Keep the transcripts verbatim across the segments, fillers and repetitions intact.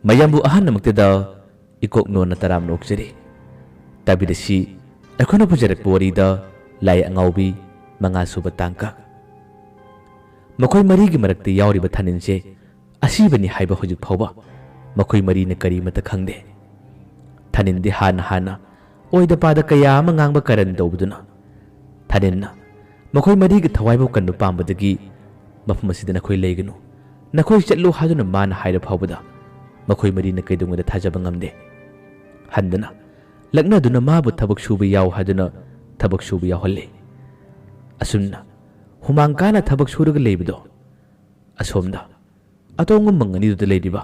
ꯃꯌꯥꯝꯕꯨ ꯑꯍꯥꯟꯕꯃꯛꯇꯗ ꯏꯀꯣꯛ ꯅꯣꯟꯅ ꯇꯔꯥꯝꯅ ꯑꯣꯛꯆꯔꯤ꯫ ꯇꯥꯕꯤꯔꯁꯤ ꯑꯩꯈꯣꯏꯅ ꯄꯨꯖꯔꯛꯄ ꯋꯥꯔꯤꯗ ꯂꯥꯏ ꯑꯉꯥꯎꯕꯤ, ꯃꯉꯥꯁꯨꯕ ꯇꯥꯡꯀꯛ꯫ ꯃꯈꯣꯏ ꯃꯔꯤꯒꯤ ꯃꯔꯛꯇ ꯌꯥꯎꯔꯤꯕ ꯊꯥꯅꯤꯟꯁꯦ ꯑꯁꯤꯕꯅꯤ ꯍꯥꯏꯕ ꯍꯧꯖꯤꯛ ꯐꯥꯎꯕ ꯃꯈꯣꯏ ꯃꯔꯤꯅ ꯀꯔꯤꯃꯠꯇ ꯈꯪꯗꯦ꯫ ꯊꯥꯅꯤꯟꯗꯤ ꯍꯥꯟꯅ ꯍꯥꯟꯅ ꯑꯣꯏꯗ ꯄꯥꯗ ꯀꯌꯥ ꯑꯃ ꯉꯥꯡꯕ ꯀꯔꯟ ꯇꯧꯕꯗꯨꯅ ꯊꯥꯅꯤꯟꯅ ꯃꯈꯣꯏ ꯃꯔꯤꯒꯤ ꯊꯋꯥꯏꯕꯨ ꯀꯟꯕ ꯄꯥꯝꯕꯗꯒꯤ "ꯃꯐꯝ ꯑꯁꯤꯗ ꯅꯈꯣꯏ ꯂꯩꯒꯅꯨ, ꯅꯈꯣꯏ ꯆꯠꯂꯨ" ꯍꯥꯏꯗꯨꯅ ꯃꯥꯅ ꯍꯥꯏꯔ ꯐꯥꯎꯕꯗ ꯃꯈꯣꯏ ꯃꯔꯤꯅ ꯀꯩꯗꯧꯉꯩꯗ ꯊꯥꯖꯕ ꯉꯝꯗꯦ꯫ ꯍꯟꯗꯅ ꯂꯛꯅꯗꯨꯅ ꯃꯥꯕꯨ ꯊꯕꯛ ꯁꯨꯕ ꯌꯥꯎ ꯍꯥꯏꯗꯨꯅ ꯊꯕꯛ ꯁꯨꯕ ꯌꯥꯎꯍꯜꯂꯤ꯫ ꯑꯁꯨꯝꯅ ꯍꯨꯃꯥꯡ ꯀꯥꯅ ꯊꯕꯛ ꯁꯨꯔꯒ ꯂꯩꯕꯗꯣ ꯑꯁꯣꯝꯗ ꯑꯇꯣꯡꯕ ꯃꯪ ꯑꯅꯤꯗꯨꯗ ꯂꯩꯔꯤꯕ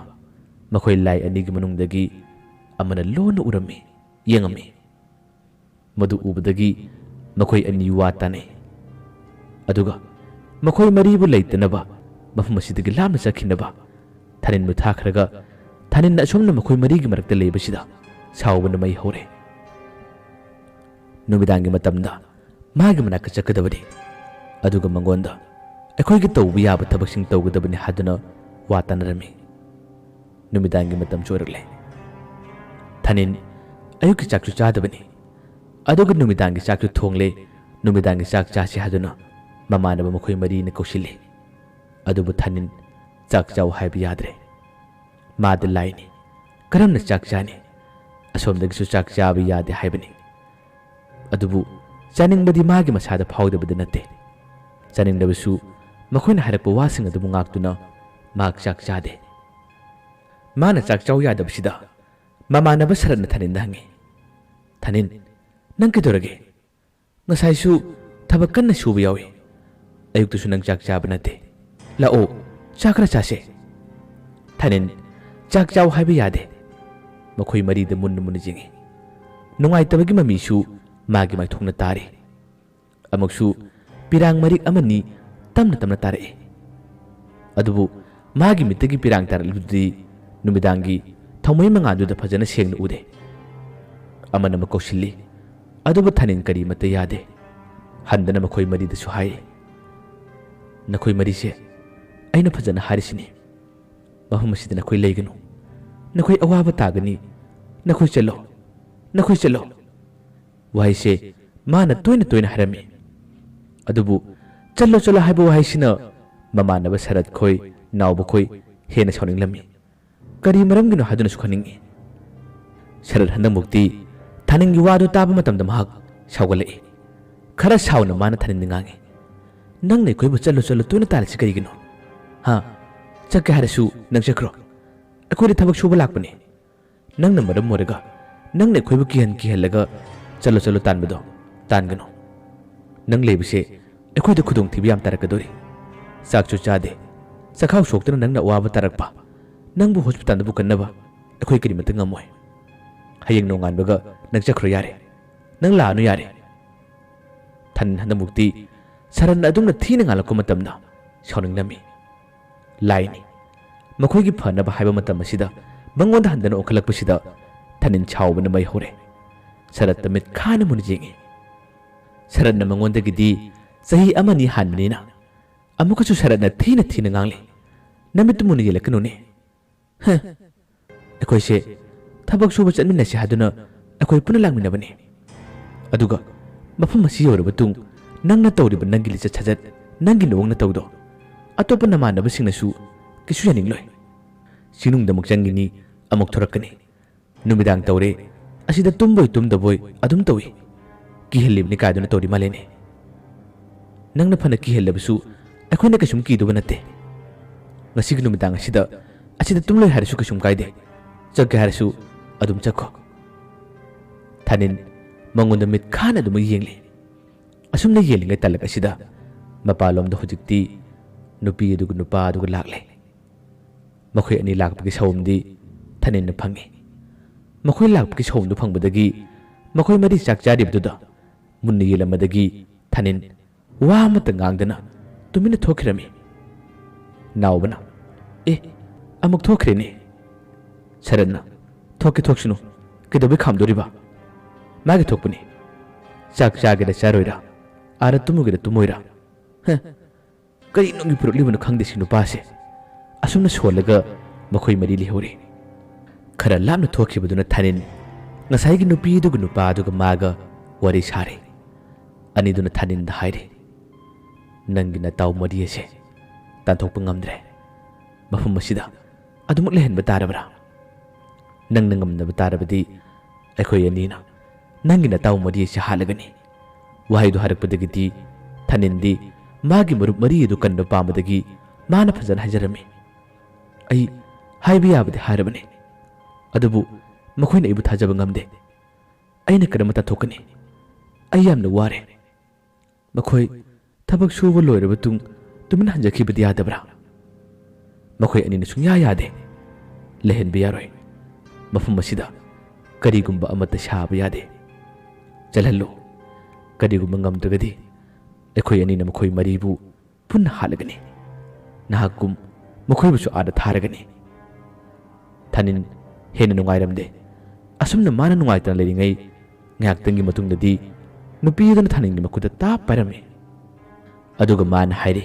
ꯃꯈꯣꯏ ꯂꯥꯏ ꯑꯅꯤꯒꯤ ꯃꯅꯨꯡꯗꯒꯤ ꯑꯃꯅ ꯂꯣꯟꯅ ꯎꯔꯝꯃꯤ, ꯌꯦꯡꯉꯝꯃꯤ꯫ ꯃꯗꯨ ꯎꯕꯗꯒꯤ ꯃꯈꯣꯏ ꯑꯅꯤ ꯋꯥ ꯇꯥꯅꯩ꯫ ꯑꯗꯨꯒ ꯃꯈꯣꯏ ꯃꯔꯤꯕꯨ ꯂꯩꯇꯅꯕ ꯃꯐꯝ ꯑꯁꯤꯗꯒꯤ ꯂꯥꯞꯅ ꯆꯠꯈꯤꯅꯕ ꯊꯥꯅꯤꯟꯕꯨ ꯊꯥꯈ꯭ꯔꯒ ꯊꯥꯅꯤꯟꯅ ꯑꯁꯨꯝꯅ ꯃꯈꯣꯏ ꯃꯔꯤꯒꯤ ꯃꯔꯛꯇ ꯂꯩꯕꯁꯤꯗ ꯁꯥꯎꯕꯅ ꯃꯩ ꯍꯧꯔꯦ꯫ ꯅꯨꯃꯤꯗꯥꯡꯒꯤ ꯃꯇꯝꯗ ꯃꯥꯒꯤ ꯃꯅꯥꯛꯇ ꯆꯠꯀꯗꯕꯅꯤ, ꯑꯗꯨꯒ ꯃꯉꯣꯟꯗ ꯑꯩꯈꯣꯏꯒꯤ ꯇꯧꯕ ꯌꯥꯕ ꯊꯕꯛꯁꯤꯡ ꯇꯧꯒꯗꯕꯅꯤ ꯍꯥꯏꯗꯨꯅ ꯋꯥ ꯇꯥꯅꯔꯝꯃꯤ꯫ ꯅꯨꯃꯤꯗꯥꯡꯒꯤ ꯃꯇꯝꯁꯨ ꯑꯣꯏꯔꯛꯂꯦ꯫ ꯊꯥꯅꯤꯟ ꯑꯌꯨꯛꯀꯤ ꯆꯥꯛꯁꯨ ꯆꯥꯗꯕꯅꯤ, ꯑꯗꯨꯒ ꯅꯨꯃꯤꯗꯥꯡꯒꯤ ꯆꯥꯛꯁꯨ ꯊꯣꯡꯂꯦ꯫ ꯅꯨꯃꯤꯗꯥꯡꯒꯤ ꯆꯥꯛ ꯆꯥꯁꯤ ꯍꯥꯏꯗꯨꯅ ꯃꯃꯥꯟꯅꯕ ꯃꯈꯣꯏ ꯃꯔꯤꯅ ꯀꯧꯁꯤꯜꯂꯤ꯫ ꯑꯗꯨꯕꯨ ꯊꯥꯅꯤꯟ ꯆꯥꯛ ꯆꯥꯎ ꯍꯥꯏꯕ ꯌꯥꯗ꯭ꯔꯦ꯫ ꯃꯥꯗꯤ ꯂꯥꯏꯅꯤ, ꯀꯔꯝꯅ ꯆꯥꯛ ꯆꯥꯅꯤ? ꯑꯁꯣꯝꯗꯒꯤꯁꯨ ꯆꯥꯛ ꯆꯥꯕ ꯌꯥꯗꯦ ꯍꯥꯏꯕꯅꯤ꯫ ꯑꯗꯨꯕꯨ ꯆꯥꯅꯤꯡꯕꯗꯤ ꯃꯥꯒꯤ ꯃꯁꯥꯗ ꯐꯥꯎꯗꯕꯗꯤ ꯅꯠꯇꯦ꯫ ꯆꯥꯅꯤꯡꯂꯕꯁꯨ ꯃꯈꯣꯏꯅ ꯍꯥꯏꯔꯛꯄ ꯋꯥꯁꯤꯡ ꯑꯗꯨꯕꯨ ꯉꯥꯛꯇꯨꯅ ꯃꯍꯥꯛ ꯆꯥꯛ ꯆꯥꯗꯦ꯫ ꯃꯥꯅ ꯆꯥꯛ ꯆꯥꯎ ꯌꯥꯗꯕꯁꯤꯗ ꯃꯃꯥꯟꯅꯕ ꯁꯔꯠꯅ ꯊꯥꯅꯤꯟꯗ ꯍꯪꯉꯤ, "ꯊꯥꯅꯤꯟ, ꯅꯪ ꯀꯩꯗꯧꯔꯒꯦ? ꯉꯁꯥꯏꯁꯨ ꯊꯕꯛ ꯀꯟꯅ ꯁꯨꯕ ꯌꯥꯎꯏ꯫ ꯑꯌꯨꯛꯇꯁꯨ ꯅꯪ ꯆꯥꯛ ꯆꯥꯕ ꯅꯠꯇꯦ꯫ ꯂꯥꯛꯑꯣ, ꯆꯥ ꯈꯔ ꯆꯥꯁꯦ꯫" ꯊꯥꯅꯤꯟ ꯆꯥꯛ ꯆꯥꯎ ꯍꯥꯏꯕ ꯌꯥꯗꯦ꯫ ꯃꯈꯣꯏ ꯃꯔꯤꯗ ꯃꯨꯟꯅ ꯃꯨꯟꯅ ꯌꯦꯡꯉꯤ꯫ ꯅꯨꯡꯉꯥꯏꯇꯕꯒꯤ ꯃꯃꯤꯁꯨ ꯃꯥꯒꯤ ꯃꯥꯏꯊꯣꯡꯅ ꯇꯥꯔꯤ꯫ ꯑꯃꯨꯛꯁꯨ ꯄꯤꯔꯥꯡ ꯃꯔꯤꯛ ꯑꯃꯅꯤ ꯇꯞꯅ ꯇꯞꯅ ꯇꯥꯔꯛꯏ꯫ ꯑꯗꯨꯕꯨ ꯃꯥꯒꯤ ꯃꯤꯠꯇꯒꯤ ꯄꯤꯔꯥꯡ ꯇꯥꯔꯛꯂꯤꯕꯗꯨꯗꯤ ꯅꯨꯃꯤꯗꯥꯡꯒꯤ ꯊꯥꯎꯃꯩ ꯃꯉꯥꯜꯗꯨꯗ ꯐꯖꯅ ꯁꯦꯡꯅ ꯎꯗꯦ꯫ ꯑꯃꯅ ꯑꯃ ꯀꯧꯁꯤꯜꯂꯤ꯫ ꯑꯗꯨꯕꯨ ꯊꯥꯅꯤꯟ ꯀꯔꯤꯃꯠꯇ ꯌꯥꯗꯦ꯫ ꯍꯟꯗꯅ ꯃꯈꯣꯏ ꯃꯔꯤꯗꯁꯨ ꯍꯥꯏ, "ꯅꯈꯣꯏ ꯃꯔꯤꯁꯦ ꯑꯩꯅ ꯐꯖꯅ ꯍꯥꯏꯔꯤꯁꯤꯅꯤ, ꯃꯐꯝ ꯑꯁꯤꯗ ꯅꯈꯣꯏ ꯂꯩꯒꯅꯨ꯫ ꯅꯈꯣꯏ ꯑꯋꯥꯕ ꯇꯥꯒꯅꯤ꯫ ꯅꯈꯣꯏ ꯆꯠꯂꯣ, ꯅꯈꯣꯏ ꯆꯠꯂꯣ" ꯋꯥꯍꯩꯁꯦ ꯃꯥꯅ ꯇꯣꯏꯅ ꯇꯣꯏꯅ ꯍꯥꯏꯔꯝꯃꯤ꯫ ꯑꯗꯨꯕꯨ "ꯆꯠꯂꯣ, ꯆꯠꯂꯣ" ꯍꯥꯏꯕ ꯋꯥꯍꯩꯁꯤꯅ ꯃꯃꯥꯟꯅꯕ ꯁꯔꯠ ꯈꯣꯏ, ꯅꯥꯎꯕ ꯈꯣꯏ ꯍꯦꯟꯅ ꯁꯥꯎꯅꯤꯡꯂꯝꯃꯤ꯫ ꯀꯔꯤ ꯃꯔꯝꯒꯤꯅꯣ ꯍꯥꯏꯗꯨꯅꯁꯨ ꯈꯪꯅꯤꯡꯏ꯫ ꯁꯔꯠ ꯍꯟꯗꯛꯃꯨꯛꯇꯤ ꯊꯥꯅꯤꯟꯒꯤ ꯋꯥꯗꯨ ꯇꯥꯕ ꯃꯇꯝꯗ ꯃꯍꯥꯛ ꯁꯥꯎꯒꯠꯂꯛꯏ꯫ ꯈꯔ ꯁꯥꯎꯅ ꯃꯥꯅ ꯊꯥꯅꯤꯟꯗ ꯉꯥꯡꯉꯤ, "ꯅꯪꯅ ꯑꯩꯈꯣꯏꯕꯨ "ꯆꯠꯂꯣ, ꯆꯠꯂꯣ" ꯇꯣꯏꯅ ꯇꯥꯜꯂꯤꯁꯤ ꯀꯔꯤꯒꯤꯅꯣ? ꯍꯥ? ꯆꯠꯀꯦ ꯍꯥꯏꯔꯁꯨ ꯅꯪ ꯆꯠꯈ꯭ꯔꯣ꯫ ꯑꯩꯈꯣꯏꯗꯤ ꯊꯕꯛ ꯁꯨꯕ ꯂꯥꯛꯄꯅꯤ꯫ ꯅꯪꯅ ꯃꯔꯝ ꯑꯣꯏꯔꯒ, ꯅꯪꯅ ꯑꯩꯈꯣꯏꯕꯨ ꯀꯤꯍꯟ ꯀꯤꯍꯜꯂꯒ "ꯆꯠꯂꯣ, ꯆꯠꯂꯣ" ꯇꯥꯟꯕꯗꯣ ꯇꯥꯟꯒꯅꯨ꯫ ꯅꯪ ꯂꯩꯕꯁꯦ ꯑꯩꯈꯣꯏꯗ ꯈꯨꯗꯣꯡꯊꯤꯕ ꯌꯥꯝ ꯇꯥꯔꯛꯀꯗꯧꯔꯤ꯫ ꯆꯥꯛꯁꯨ ꯆꯥꯗꯦ꯫ ꯆꯈꯥꯎ ꯁꯣꯛꯇꯅ ꯅꯪꯅ ꯑꯋꯥꯕ ꯇꯥꯔꯛꯄ, ꯅꯪꯕꯨ ꯍꯣꯁꯄꯤꯇꯥꯜꯗ ꯄꯨꯈꯠꯅꯕ ꯑꯩꯈꯣꯏ ꯀꯔꯤꯃꯠꯇ ꯉꯝꯃꯣꯏ꯫ ꯍꯌꯦꯡ ꯅꯣꯡꯉꯥꯟꯕꯒ ꯅꯪ ꯆꯠꯈ꯭ꯔꯣ ꯌꯥꯔꯦ꯫ ꯅꯪ ꯂꯥꯛꯑꯅꯨ ꯌꯥꯔꯦ꯫ ꯊꯥꯅꯤꯟ ꯍꯟꯗꯛꯃꯨꯛꯇꯤ ꯁꯔꯟꯅ ꯑꯗꯨꯝꯅ ꯊꯤꯅ ꯉꯥꯡꯂꯛꯄ ꯃꯇꯝꯗ ꯁꯥꯎꯅꯤꯡꯂꯝꯃꯤ꯫ ꯂꯥꯏꯅꯤ꯫ ꯃꯈꯣꯏꯒꯤ ꯐꯅꯕ ꯍꯥꯏꯕ ꯃꯇꯝ ꯑꯁꯤꯗ ꯃꯉꯣꯟꯗ ꯍꯟꯗꯨꯅ ꯑꯣꯟꯈꯠꯂꯛꯄꯁꯤꯗ ꯊꯥꯅꯤꯟ ꯁꯥꯎꯕꯅ ꯃꯩ ꯍꯧꯔꯦ꯫ ꯁꯔꯠꯇ ꯃꯤꯠ ꯈꯥꯅ ꯃꯨꯟꯅ ꯌꯦꯡꯉꯤ꯫ ꯁꯔꯠꯅ ꯃꯉꯣꯟꯗꯒꯤꯗꯤ ꯆꯍꯤ ꯑꯃꯅꯤ ꯍꯥꯟꯕꯅꯤꯅ ꯑꯃꯨꯛꯀꯁꯨ ꯁꯔꯠꯅ ꯊꯤꯅ ꯊꯤꯅ ꯉꯥꯡꯂꯤ꯫ "ꯅꯃꯤꯠꯇꯨ ꯃꯨꯟꯅ ꯌꯦꯡꯂꯛꯀꯅꯨꯅꯦ꯫ ꯍ, ꯑꯩꯈꯣꯏꯁꯦ ꯊꯕꯛ ꯁꯨꯕ ꯆꯠꯃꯤꯟꯅꯁꯤ ꯍꯥꯏꯗꯨꯅ ꯑꯩꯈꯣꯏ ꯄꯨꯟꯅ ꯂꯥꯛꯃꯤꯟꯅꯕꯅꯤ꯫ ꯑꯗꯨꯒ ꯃꯐꯝ ꯑꯁꯤ ꯌꯧꯔꯕ ꯃꯇꯨꯡ ꯅꯪꯅ ꯇꯧꯔꯤꯕ ꯅꯪꯒꯤ ꯂꯤꯆꯠ ꯁꯥꯖꯠ, ꯅꯪꯒꯤ ꯅꯑꯣꯡ ꯅꯇꯧꯗꯣ ꯑꯇꯣꯞꯄ ꯅꯃꯥꯟꯅꯕꯁꯤꯡꯅꯁꯨ ꯀꯩꯁꯨ ꯌꯥꯅꯤꯡꯂꯣꯏ꯫ ꯆꯤꯡꯅꯨꯡꯗ ꯑꯃꯨꯛ ꯆꯪꯒꯅꯤ, ꯑꯃꯨꯛ ꯊꯣꯔꯛꯀꯅꯤ꯫ ꯅꯨꯃꯤꯗꯥꯡ ꯇꯧꯔꯦ, ꯑꯁꯤꯗ ꯇꯨꯝꯕꯣꯏ ꯇꯨꯝꯗꯕꯣꯏ ꯑꯗꯨꯝ ꯇꯧꯏ꯫ ꯀꯤꯍꯜꯂꯤꯕꯅꯤ ꯀꯥꯏꯗꯨꯅ ꯇꯧꯔꯤ ꯃꯥꯜꯂꯦꯅꯦ꯫ ꯅꯪꯅ ꯐꯅ ꯀꯤꯍꯜꯂꯕꯁꯨ ꯑꯩꯈꯣꯏꯅ ꯀꯩꯁꯨꯝ ꯀꯤꯗꯧꯕ ꯅꯠꯇꯦ꯫ ꯉꯁꯤꯒꯤ ꯅꯨꯃꯤꯗꯥꯡ ꯑꯁꯤꯗ ꯑꯁꯤꯗ ꯇꯨꯝꯂꯣꯏ ꯍꯥꯏꯔꯁꯨ ꯀꯩꯁꯨꯝ ꯀꯥꯏꯗꯦ꯫ ꯆꯠꯀꯦ ꯍꯥꯏꯔꯁꯨ ꯑꯗꯨꯝ ꯆꯠꯈꯣ꯫" ꯊꯥꯅꯤꯟ ꯃꯉꯣꯟꯗ ꯃꯤꯠ ꯈꯥꯅ ꯑꯗꯨꯃꯛ ꯌꯦꯡꯂꯤ꯫ ꯑꯁꯨꯝꯅ ꯌꯦꯡꯂꯤꯉꯩ ꯇꯥꯂꯛ ꯑꯁꯤꯗ ꯃꯄꯥꯟꯂꯣꯝꯗ ꯍꯧꯖꯤꯛꯇꯤ ꯅꯨꯄꯤ ꯑꯗꯨꯒ ꯅꯨꯄꯥ ꯑꯗꯨꯒ ꯂꯥꯛꯂꯦ꯫ ꯃꯈꯣꯏ ꯑꯅꯤ ꯂꯥꯛꯄꯒꯤ ꯁꯥꯎꯝꯗꯤ ꯊꯥꯅꯤꯟꯅ ꯐꯪꯉꯤ꯫ ꯃꯈꯣꯏ ꯂꯥꯛꯄꯒꯤ ꯁꯥꯎꯝꯗꯨ ꯐꯪꯕꯗꯒꯤ ꯃꯈꯣꯏ ꯃꯔꯤ ꯆꯥꯛ ꯆꯥꯔꯤꯕꯗꯨꯗ ꯃꯨꯟꯅ ꯌꯦꯡꯂꯝꯕꯗꯒꯤ ꯊꯥꯅꯤꯟ ꯋꯥ ꯑꯃꯠꯇ ꯉꯥꯡꯗꯅ ꯇꯨꯃꯤꯟꯅ ꯊꯣꯛꯈꯤꯔꯝꯃꯤ꯫ ꯅꯥꯎꯕꯅ, "ꯑꯦ, ꯑꯃꯨꯛ ꯊꯣꯛꯈ꯭ꯔꯦꯅꯦ꯫" ꯁꯔꯟꯅ, "ꯊꯣꯛꯀꯦ ꯊꯣꯛꯁꯅꯨ, ꯀꯩꯗꯧꯕꯩ ꯈꯥꯝꯗꯣꯔꯤꯕ? ꯃꯥꯒꯤ ꯊꯣꯛꯄꯅꯤ꯫ ꯆꯥꯛ ꯆꯥꯒꯦꯔꯥ ꯆꯥꯔꯣꯏꯔꯥ, ꯑꯥꯗ ꯇꯨꯝꯃꯨꯒꯦꯔꯥ ꯇꯨꯝꯃꯣꯏꯔꯥ? ꯍ, ꯀꯔꯤ ꯅꯨꯡꯒꯤ ꯄꯨꯔꯛꯂꯤꯕꯅꯣ ꯈꯪꯗꯦ ꯁꯤ ꯅꯨꯄꯥꯁꯦ꯫" ꯑꯁꯨꯝꯅ ꯁꯣꯜꯂꯒ ꯃꯈꯣꯏ ꯃꯔꯤ ꯂꯩꯍꯧꯔꯤ꯫ ꯈꯔ ꯂꯥꯞꯅ ꯊꯣꯛꯈꯤꯕꯗꯨꯅ ꯊꯥꯅꯤꯟ ꯉꯁꯥꯏꯒꯤ ꯅꯨꯄꯤꯗꯨꯒ ꯅꯨꯄꯥꯗꯨꯒ ꯃꯥꯒ ꯋꯥꯔꯤ ꯁꯥꯔꯦ꯫ ꯑꯅꯤꯗꯨꯅ ꯊꯥꯅꯤꯟꯗ ꯍꯥꯏꯔꯦ, "ꯅꯪꯒꯤ ꯅꯇꯥꯎ ꯃꯔꯤ ꯑꯁꯦ ꯇꯥꯟꯊꯣꯛꯄ ꯉꯝꯗ꯭ꯔꯦ꯫ ꯃꯐꯝ ꯑꯁꯤꯗ ꯑꯗꯨꯃꯛ ꯂꯩꯍꯟꯕ ꯇꯥꯔꯕ꯭ꯔꯥ? ꯅꯪꯅ ꯉꯝꯗꯕ ꯇꯥꯔꯕꯗꯤ ꯑꯩꯈꯣꯏ ꯑꯅꯤꯅ ꯅꯪꯒꯤ ꯅꯇꯥꯎ ꯃꯔꯤ ꯑꯁꯤ ꯍꯥꯠꯂꯒꯅꯤ꯫" ꯋꯥꯍꯩꯗꯨ ꯍꯥꯏꯔꯛꯄꯗꯒꯤꯗꯤ ꯊꯥꯅꯤꯟꯗꯤ ꯃꯥꯒꯤ ꯃꯔꯨꯞ ꯃꯔꯤ ꯑꯗꯨ ꯀꯟꯕ ꯄꯥꯝꯕꯗꯒꯤ ꯃꯥꯅ ꯐꯖꯅ ꯍꯥꯏꯖꯔꯝꯃꯤ, "ꯑꯩ ꯍꯥꯏꯕ ꯌꯥꯕꯗꯤ ꯍꯥꯏꯔꯕꯅꯤ, ꯑꯗꯨꯕꯨ ꯃꯈꯣꯏꯅ ꯑꯩꯕꯨ ꯊꯥꯖꯕ ꯉꯝꯗꯦ꯫ ꯑꯩꯅ ꯀꯔꯝꯅ ꯇꯥꯟꯊꯣꯛꯀꯅꯤ? ꯑꯩ ꯌꯥꯝꯅ ꯋꯥꯔꯦ꯫ ꯃꯈꯣꯏ ꯊꯕꯛ ꯁꯨꯕ ꯂꯣꯏꯔꯕ ꯇꯨꯡ ꯇꯨꯃꯤꯟ ꯍꯟꯖꯈꯤꯕꯗꯤ ꯌꯥꯗꯕ꯭ꯔꯥ? ꯃꯈꯣꯏ ꯑꯅꯤꯅ ꯁꯨꯡꯌꯥ ꯌꯥꯗꯦ꯫ ꯂꯩꯍꯟꯕ ꯌꯥꯔꯣꯏ꯫ ꯃꯐꯝ ꯑꯁꯤꯗ ꯀꯔꯤꯒꯨꯝꯕ ꯑꯃꯠꯇ ꯁꯥꯕ ꯌꯥꯗꯦ꯫ ꯆꯠꯍꯜꯂꯨ꯫ ꯀꯔꯤꯒꯨꯝꯕ ꯉꯝꯗ꯭ꯔꯒꯗꯤ ꯑꯩꯈꯣꯏ ꯑꯅꯤꯅ ꯃꯈꯣꯏ ꯃꯔꯤꯕꯨ ꯄꯨꯟꯅ ꯍꯥꯠꯂꯒꯅꯤ꯫ ꯅꯍꯥꯛꯀꯨꯝ ꯃꯈꯣꯏꯕꯨꯁꯨ ꯑꯥꯗ ꯊꯥꯔꯒꯅꯤ꯫" ꯊꯥꯅꯤꯟ ꯍꯦꯟꯅ ꯅꯨꯡꯉꯥꯏꯔꯝꯗꯦ꯫ ꯑꯁꯨꯝꯅ ꯃꯥꯅ ꯅꯨꯡꯉꯥꯏꯇꯅ ꯂꯩꯔꯤꯉꯩ ꯉꯥꯏꯍꯥꯛꯇꯪꯒꯤ ꯃꯇꯨꯡꯗꯗꯤ ꯅꯨꯄꯤ ꯑꯗꯨꯅ ꯊꯥꯅꯤꯟꯒꯤ ꯃꯈꯨꯠꯇ ꯇꯥꯞ ꯄꯥꯏꯔꯝꯃꯤ꯫ ꯑꯗꯨꯒ ꯃꯥꯅ ꯍꯥꯏꯔꯤ,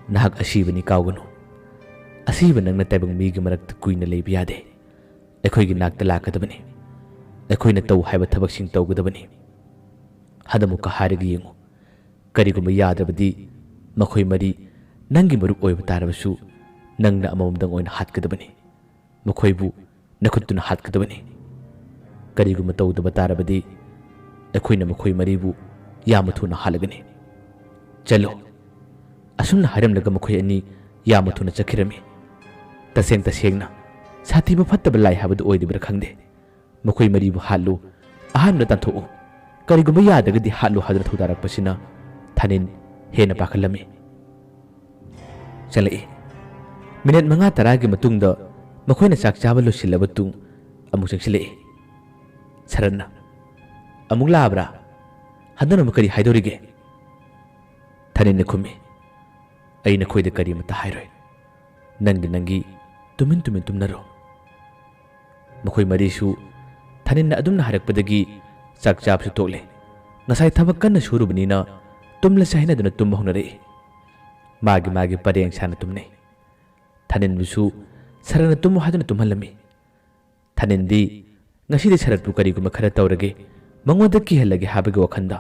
"ꯅꯍꯥꯛ ꯑꯁꯤꯕꯅꯤ ꯀꯥꯎꯒꯅꯨ꯫ ꯑꯁꯤꯕ ꯅꯪꯅ ꯇꯥꯏꯕꯪ ꯃꯤꯒꯤ ꯃꯔꯛꯇ ꯀꯨꯏꯅ ꯂꯩꯕ ꯌꯥꯗꯦ꯫ ꯑꯩꯈꯣꯏꯒꯤ ꯅꯥꯛꯇ ꯂꯥꯛꯀꯗꯕꯅꯤ꯫ ꯑꯩꯈꯣꯏꯅ ꯇꯧ ꯍꯥꯏꯕ ꯊꯕꯛꯁꯤꯡ ꯇꯧꯒꯗꯕꯅꯤ꯫ ꯍꯟꯗꯛꯃꯨꯛꯀ ꯍꯥꯏꯔꯒ ꯌꯦꯡꯉꯨ꯫ ꯀꯔꯤꯒꯨꯝꯕ ꯌꯥꯗ꯭ꯔꯕꯗꯤ ꯃꯈꯣꯏ ꯃꯔꯤ ꯅꯪꯒꯤ ꯃꯔꯨꯞ ꯑꯣꯏꯕ ꯇꯥꯔꯕꯁꯨ ꯅꯪꯅ ꯑꯃꯃꯝꯗꯪ ꯑꯣꯏꯅ ꯍꯥꯠꯀꯗꯕꯅꯤ꯫ ꯃꯈꯣꯏꯕꯨ ꯅꯈꯨꯠꯇꯨꯅ ꯍꯥꯠꯀꯗꯕꯅꯤ꯫ ꯀꯔꯤꯒꯨꯝꯕ ꯇꯧꯗꯕ ꯇꯥꯔꯕꯗꯤ ꯑꯩꯈꯣꯏꯅ ꯃꯈꯣꯏ ꯃꯔꯤꯕꯨ ꯌꯥꯝꯅ ꯊꯨꯅ ꯍꯥꯠꯂꯒꯅꯤ꯫ ꯆꯠꯂꯣ꯫" ꯑꯁꯨꯝꯅ ꯍꯥꯏꯔꯝꯂꯒ ꯃꯈꯣꯏ ꯑꯅꯤ ꯌꯥꯝꯅ ꯊꯨꯅ ꯆꯠꯈꯤꯔꯝꯃꯤ꯫ ꯇꯁꯦꯡ ꯇꯁꯦꯡꯅ ꯁꯥꯊꯤꯕ ꯐꯠꯇꯕ ꯂꯥꯏ ꯍꯥꯏꯕꯗꯨ ꯑꯣꯏꯔꯤꯕ꯭ꯔꯥ ꯈꯪꯗꯦ꯫ "ꯃꯈꯣꯏ ꯃꯔꯤꯕꯨ ꯍꯥꯠꯂꯨ, ꯑꯍꯥꯟꯕꯗ ꯇꯥꯟꯊꯣꯛꯎ꯫ ꯀꯔꯤꯒꯨꯝꯕ ꯌꯥꯗ꯭ꯔꯒꯗꯤ ꯍꯥꯠꯂꯨ" ꯍꯥꯏꯗꯨꯅ ꯊꯧꯗꯥꯔꯛꯄꯁꯤꯅ ꯊꯥꯅꯤꯟ ꯍꯦꯟꯅ ꯄꯥꯈꯠꯂꯝꯃꯤ꯫ ꯆꯪꯂꯛꯏ꯫ ꯃꯤꯅꯤꯠ ꯃꯉꯥ ꯇꯔꯥꯒꯤ ꯃꯇꯨꯡꯗ ꯃꯈꯣꯏꯅ ꯆꯥꯛ ꯆꯥꯕ ꯂꯣꯏꯁꯤꯜꯂꯕ ꯇꯨꯡ ꯑꯃꯨꯛ ꯆꯪꯁꯤꯜꯂꯛꯏ꯫ ꯁꯔꯟꯅ, "ꯑꯃꯨꯛ ꯂꯥꯛꯑꯕ꯭ꯔꯥ? ꯍꯟꯗꯛꯅ ꯑꯃꯨꯛ ꯀꯔꯤ ꯍꯥꯏꯗꯣꯔꯤꯒꯦ?" ꯊꯥꯅꯤꯟꯅ ꯈꯨꯝꯃꯤ, "ꯑꯩ ꯅꯈꯣꯏꯗ ꯀꯔꯤꯃꯇ ꯍꯥꯏꯔꯣꯏ꯫ ꯅꯪꯒꯤ ꯅꯪꯒꯤ ꯇꯨꯃꯤꯟ ꯇꯨꯃꯤꯟ ꯇꯨꯝꯅꯔꯣ꯫" ꯃꯈꯣꯏ ꯃꯔꯤꯁꯨ ꯊꯥꯅꯤꯟꯅ ꯑꯗꯨꯝꯅ ꯍꯥꯏꯔꯛꯄꯗꯒꯤ ꯆꯥꯛ ꯆꯥꯕꯁꯨ ꯇꯣꯛꯂꯦ꯫ ꯉꯁꯥꯏ ꯊꯕꯛ ꯀꯟꯅ ꯁꯨꯔꯨꯕꯅꯤꯅ ꯇꯨꯝꯂꯁꯦ ꯍꯥꯏꯅꯗꯨꯅ ꯇꯨꯝꯕ ꯍꯧꯅꯔꯛꯏ꯫ ꯃꯥꯒꯤ ꯃꯥꯒꯤ ꯄꯔꯦꯡ ꯁꯥꯅ ꯇꯨꯝꯅꯩ꯫ ꯊꯥꯅꯤꯟꯕꯨꯁꯨ ꯁꯔꯟꯅ ꯇꯨꯝꯃꯨ ꯍꯥꯏꯗꯨꯅ ꯇꯨꯝꯍꯜꯂꯝꯃꯤ꯫ ꯊꯥꯅꯤꯟꯗꯤ ꯉꯁꯤꯗꯤ ꯁꯔꯠꯄꯨ ꯀꯔꯤꯒꯨꯝꯕ ꯈꯔ ꯇꯧꯔꯒꯦ, ꯃꯉꯣꯟꯗ ꯀꯤꯍꯜꯂꯒꯦ ꯍꯥꯏꯕꯒꯤ ꯋꯥꯈꯜꯗ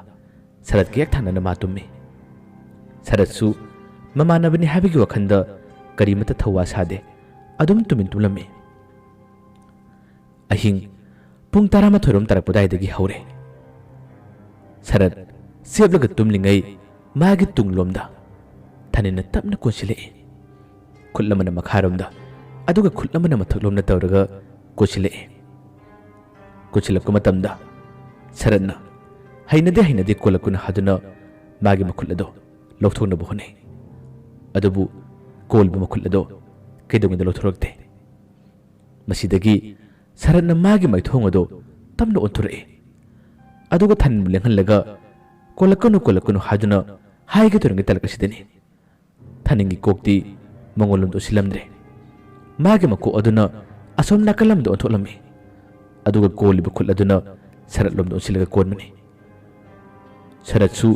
ꯁꯔꯠꯀ ꯍꯦꯛ ꯊꯥꯅꯅ ꯃꯥ ꯇꯨꯝꯃꯤ꯫ ꯁꯔꯠꯁꯨ ꯃꯃꯥꯟꯅꯕꯅꯤ ꯍꯥꯏꯕꯒꯤ ꯋꯥꯈꯜꯗ ꯀꯔꯤꯃꯠꯇ ꯊꯧꯋꯥ ꯁꯥꯗꯦ, ꯑꯗꯨꯝ ꯇꯨꯃꯤꯟ ꯇꯨꯝꯂꯝꯃꯤ꯫ ꯑꯍꯤꯡ ꯄꯨꯡ ꯇꯔꯥꯃꯥꯊꯣꯏ ꯔꯣꯝ ꯇꯥꯔꯛꯄꯗꯥꯏꯗꯒꯤ ꯍꯧꯔꯦ꯫ ꯁꯔꯠ ꯆꯦꯞꯂꯒ ꯇꯨꯝꯂꯤꯉꯩ ꯃꯥꯒꯤ ꯇꯨꯡꯂꯣꯝꯗ ꯊꯥꯅꯤꯟꯅ ꯇꯞꯅ ꯀꯣꯟꯁꯤꯜꯂꯛꯏ꯫ ꯈꯨꯠ ꯑꯃꯅ ꯃꯈꯥꯔꯣꯝꯗ, ꯑꯗꯨꯒ ꯈꯨꯠ ꯑꯃꯅ ꯃꯊꯛꯂꯣꯝꯗ ꯇꯧꯔꯒ ꯀꯣꯟꯁꯤꯜꯂꯛꯏ꯫ ꯀꯣꯟꯁꯤꯜꯂꯛꯄ ꯃꯇꯝꯗ ꯁꯔꯠꯅ ꯍꯩꯅꯗꯦ ꯍꯩꯅꯗꯦ ꯀꯣꯜꯂꯛꯄꯅ ꯍꯥꯗꯨꯅ ꯃꯥꯒꯤ ꯃꯈꯨꯠ ꯑꯗꯨ ꯂꯧꯊꯣꯛꯅꯕ ꯍꯣꯠꯅꯩ꯫ ꯑꯗꯨꯕꯨ ꯀꯣꯜꯂꯤꯕ ꯃꯈꯨꯠ ꯑꯗꯨ ꯀꯩꯗꯧꯉꯩꯗ ꯂꯧꯊꯣꯔꯛꯇꯦ꯫ ꯃꯁꯤꯗꯒꯤ ꯁꯔꯠꯅ ꯃꯥꯒꯤ ꯃꯥꯏꯊꯣꯡ ꯑꯗꯨ ꯇꯞꯅ ꯑꯣꯟꯊꯣꯔꯛꯏ꯫ ꯑꯗꯨꯒ ꯊꯥꯅꯤꯟꯕꯨ ꯂꯦꯡꯍꯜꯂꯒ "ꯀꯣꯜꯂꯛꯀꯅꯨ, ꯀꯣꯜꯂꯛꯀꯅꯨ" ꯍꯥꯏꯗꯨꯅ ꯍꯥꯏꯒꯦ ꯇꯧꯔꯤꯉꯩ ꯇꯥꯂꯛ ꯑꯁꯤꯗꯅꯤ꯫ ꯊꯥꯅꯤꯟꯒꯤ ꯀꯣꯛꯇꯤ ꯃꯉꯣꯟꯂꯣꯝꯗ ꯑꯣꯟꯁꯤꯜꯂꯝꯗ꯭ꯔꯦ꯫ ꯃꯥꯒꯤ ꯃꯀꯣꯛ ꯑꯗꯨꯅ ꯑꯁꯣꯝ ꯅꯥꯀꯜ ꯑꯃꯗ ꯑꯣꯟꯊꯣꯛꯂꯝꯃꯤ꯫ ꯑꯗꯨꯒ ꯀꯣꯜꯂꯤꯕ ꯈꯨꯠ ꯑꯗꯨꯅ ꯁꯔꯠꯂꯣꯝꯗ ꯑꯣꯟꯁꯤꯜꯂꯒ ꯀꯣꯟꯕꯅꯤ꯫ ꯁꯔꯠꯁꯨ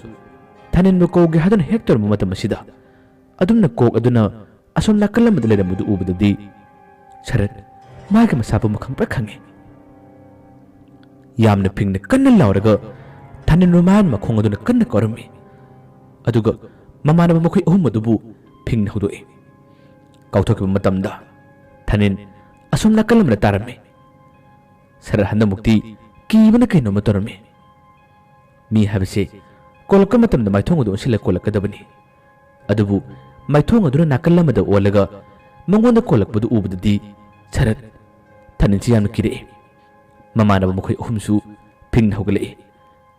ꯊꯥꯅꯤꯟꯕꯨ ꯀꯧꯒꯦ ꯍꯥꯏꯗꯨꯅ ꯍꯦꯛ ꯇꯧꯔꯝꯕ ꯃꯇꯝ ꯑꯁꯤꯗ ꯑꯗꯨꯝꯅ ꯀꯣꯛ ꯑꯗꯨꯅ ꯑꯁꯣꯝ ꯅꯥꯀꯜ ꯑꯃꯗ ꯂꯩꯔꯝꯕꯗꯨ ꯎꯕꯗꯗꯤ ꯁꯔꯠ ꯃꯥꯒꯤ ꯃꯁꯥ ꯄꯨꯝꯕ ꯈꯪꯄ꯭ꯔꯦꯛ ꯈꯪꯉꯤ꯫ ꯌꯥꯝꯅ ꯐꯤꯡꯅ ꯀꯟꯅ ꯂꯥꯎꯔꯒ ꯊꯥꯅꯤꯟꯕꯨ ꯃꯥꯒꯤ ꯃꯈꯣꯡ ꯑꯗꯨꯅ ꯀꯟꯅ ꯀꯥꯎꯔꯝꯃꯤ꯫ ꯑꯗꯨꯒ ꯃꯃꯥꯟꯅꯕ ꯃꯈꯣꯏ ꯑꯍꯨꯝ ꯑꯗꯨꯕꯨ ꯐꯤꯡꯅ ꯍꯧꯗꯣꯛꯏ꯫ ꯀꯥꯎꯊꯣꯛꯈꯤꯕ ꯃꯇꯝꯗ ꯊꯥꯅꯤꯟ ꯑꯁꯣꯝ ꯅꯥꯀꯜ ꯑꯃꯗ ꯇꯥꯔꯝꯃꯤ꯫ ꯁꯔꯠ ꯍꯟꯗꯛꯃꯨꯛꯇꯤ ꯀꯤꯕꯅ ꯀꯩꯅꯣꯝꯃ ꯇꯧꯔꯝꯃꯤ꯫ ꯃꯤ ꯍꯥꯏꯕꯁꯤ ꯀꯣꯜꯂꯛꯄ ꯃꯇꯝꯗ ꯃꯥꯏꯊꯣꯡ ꯑꯗꯨ ꯑꯣꯟꯁꯤꯜꯂ ꯀꯣꯜꯂꯛꯀꯗꯕꯅꯤ꯫ ꯑꯗꯨꯕꯨ ꯃꯥꯏꯊꯣꯡ ꯑꯗꯨꯅ ꯅꯥꯀꯜ ꯑꯃꯗ ꯑꯣꯜꯂꯒ ꯃꯉꯣꯟꯗ ꯀꯣꯜꯂꯛꯄꯗꯨ ꯎꯕꯗꯗꯤ ꯁꯔꯠ ꯊꯥꯅꯤꯟꯁꯤ ꯌꯥꯝꯅ ꯀꯤꯔꯛꯏ꯫ ꯃꯃꯥꯟꯅꯕ ꯃꯈꯣꯏ ꯑꯍꯨꯝꯁꯨ ꯐꯤꯡꯅ ꯍꯧꯒꯠꯂꯛꯏ꯫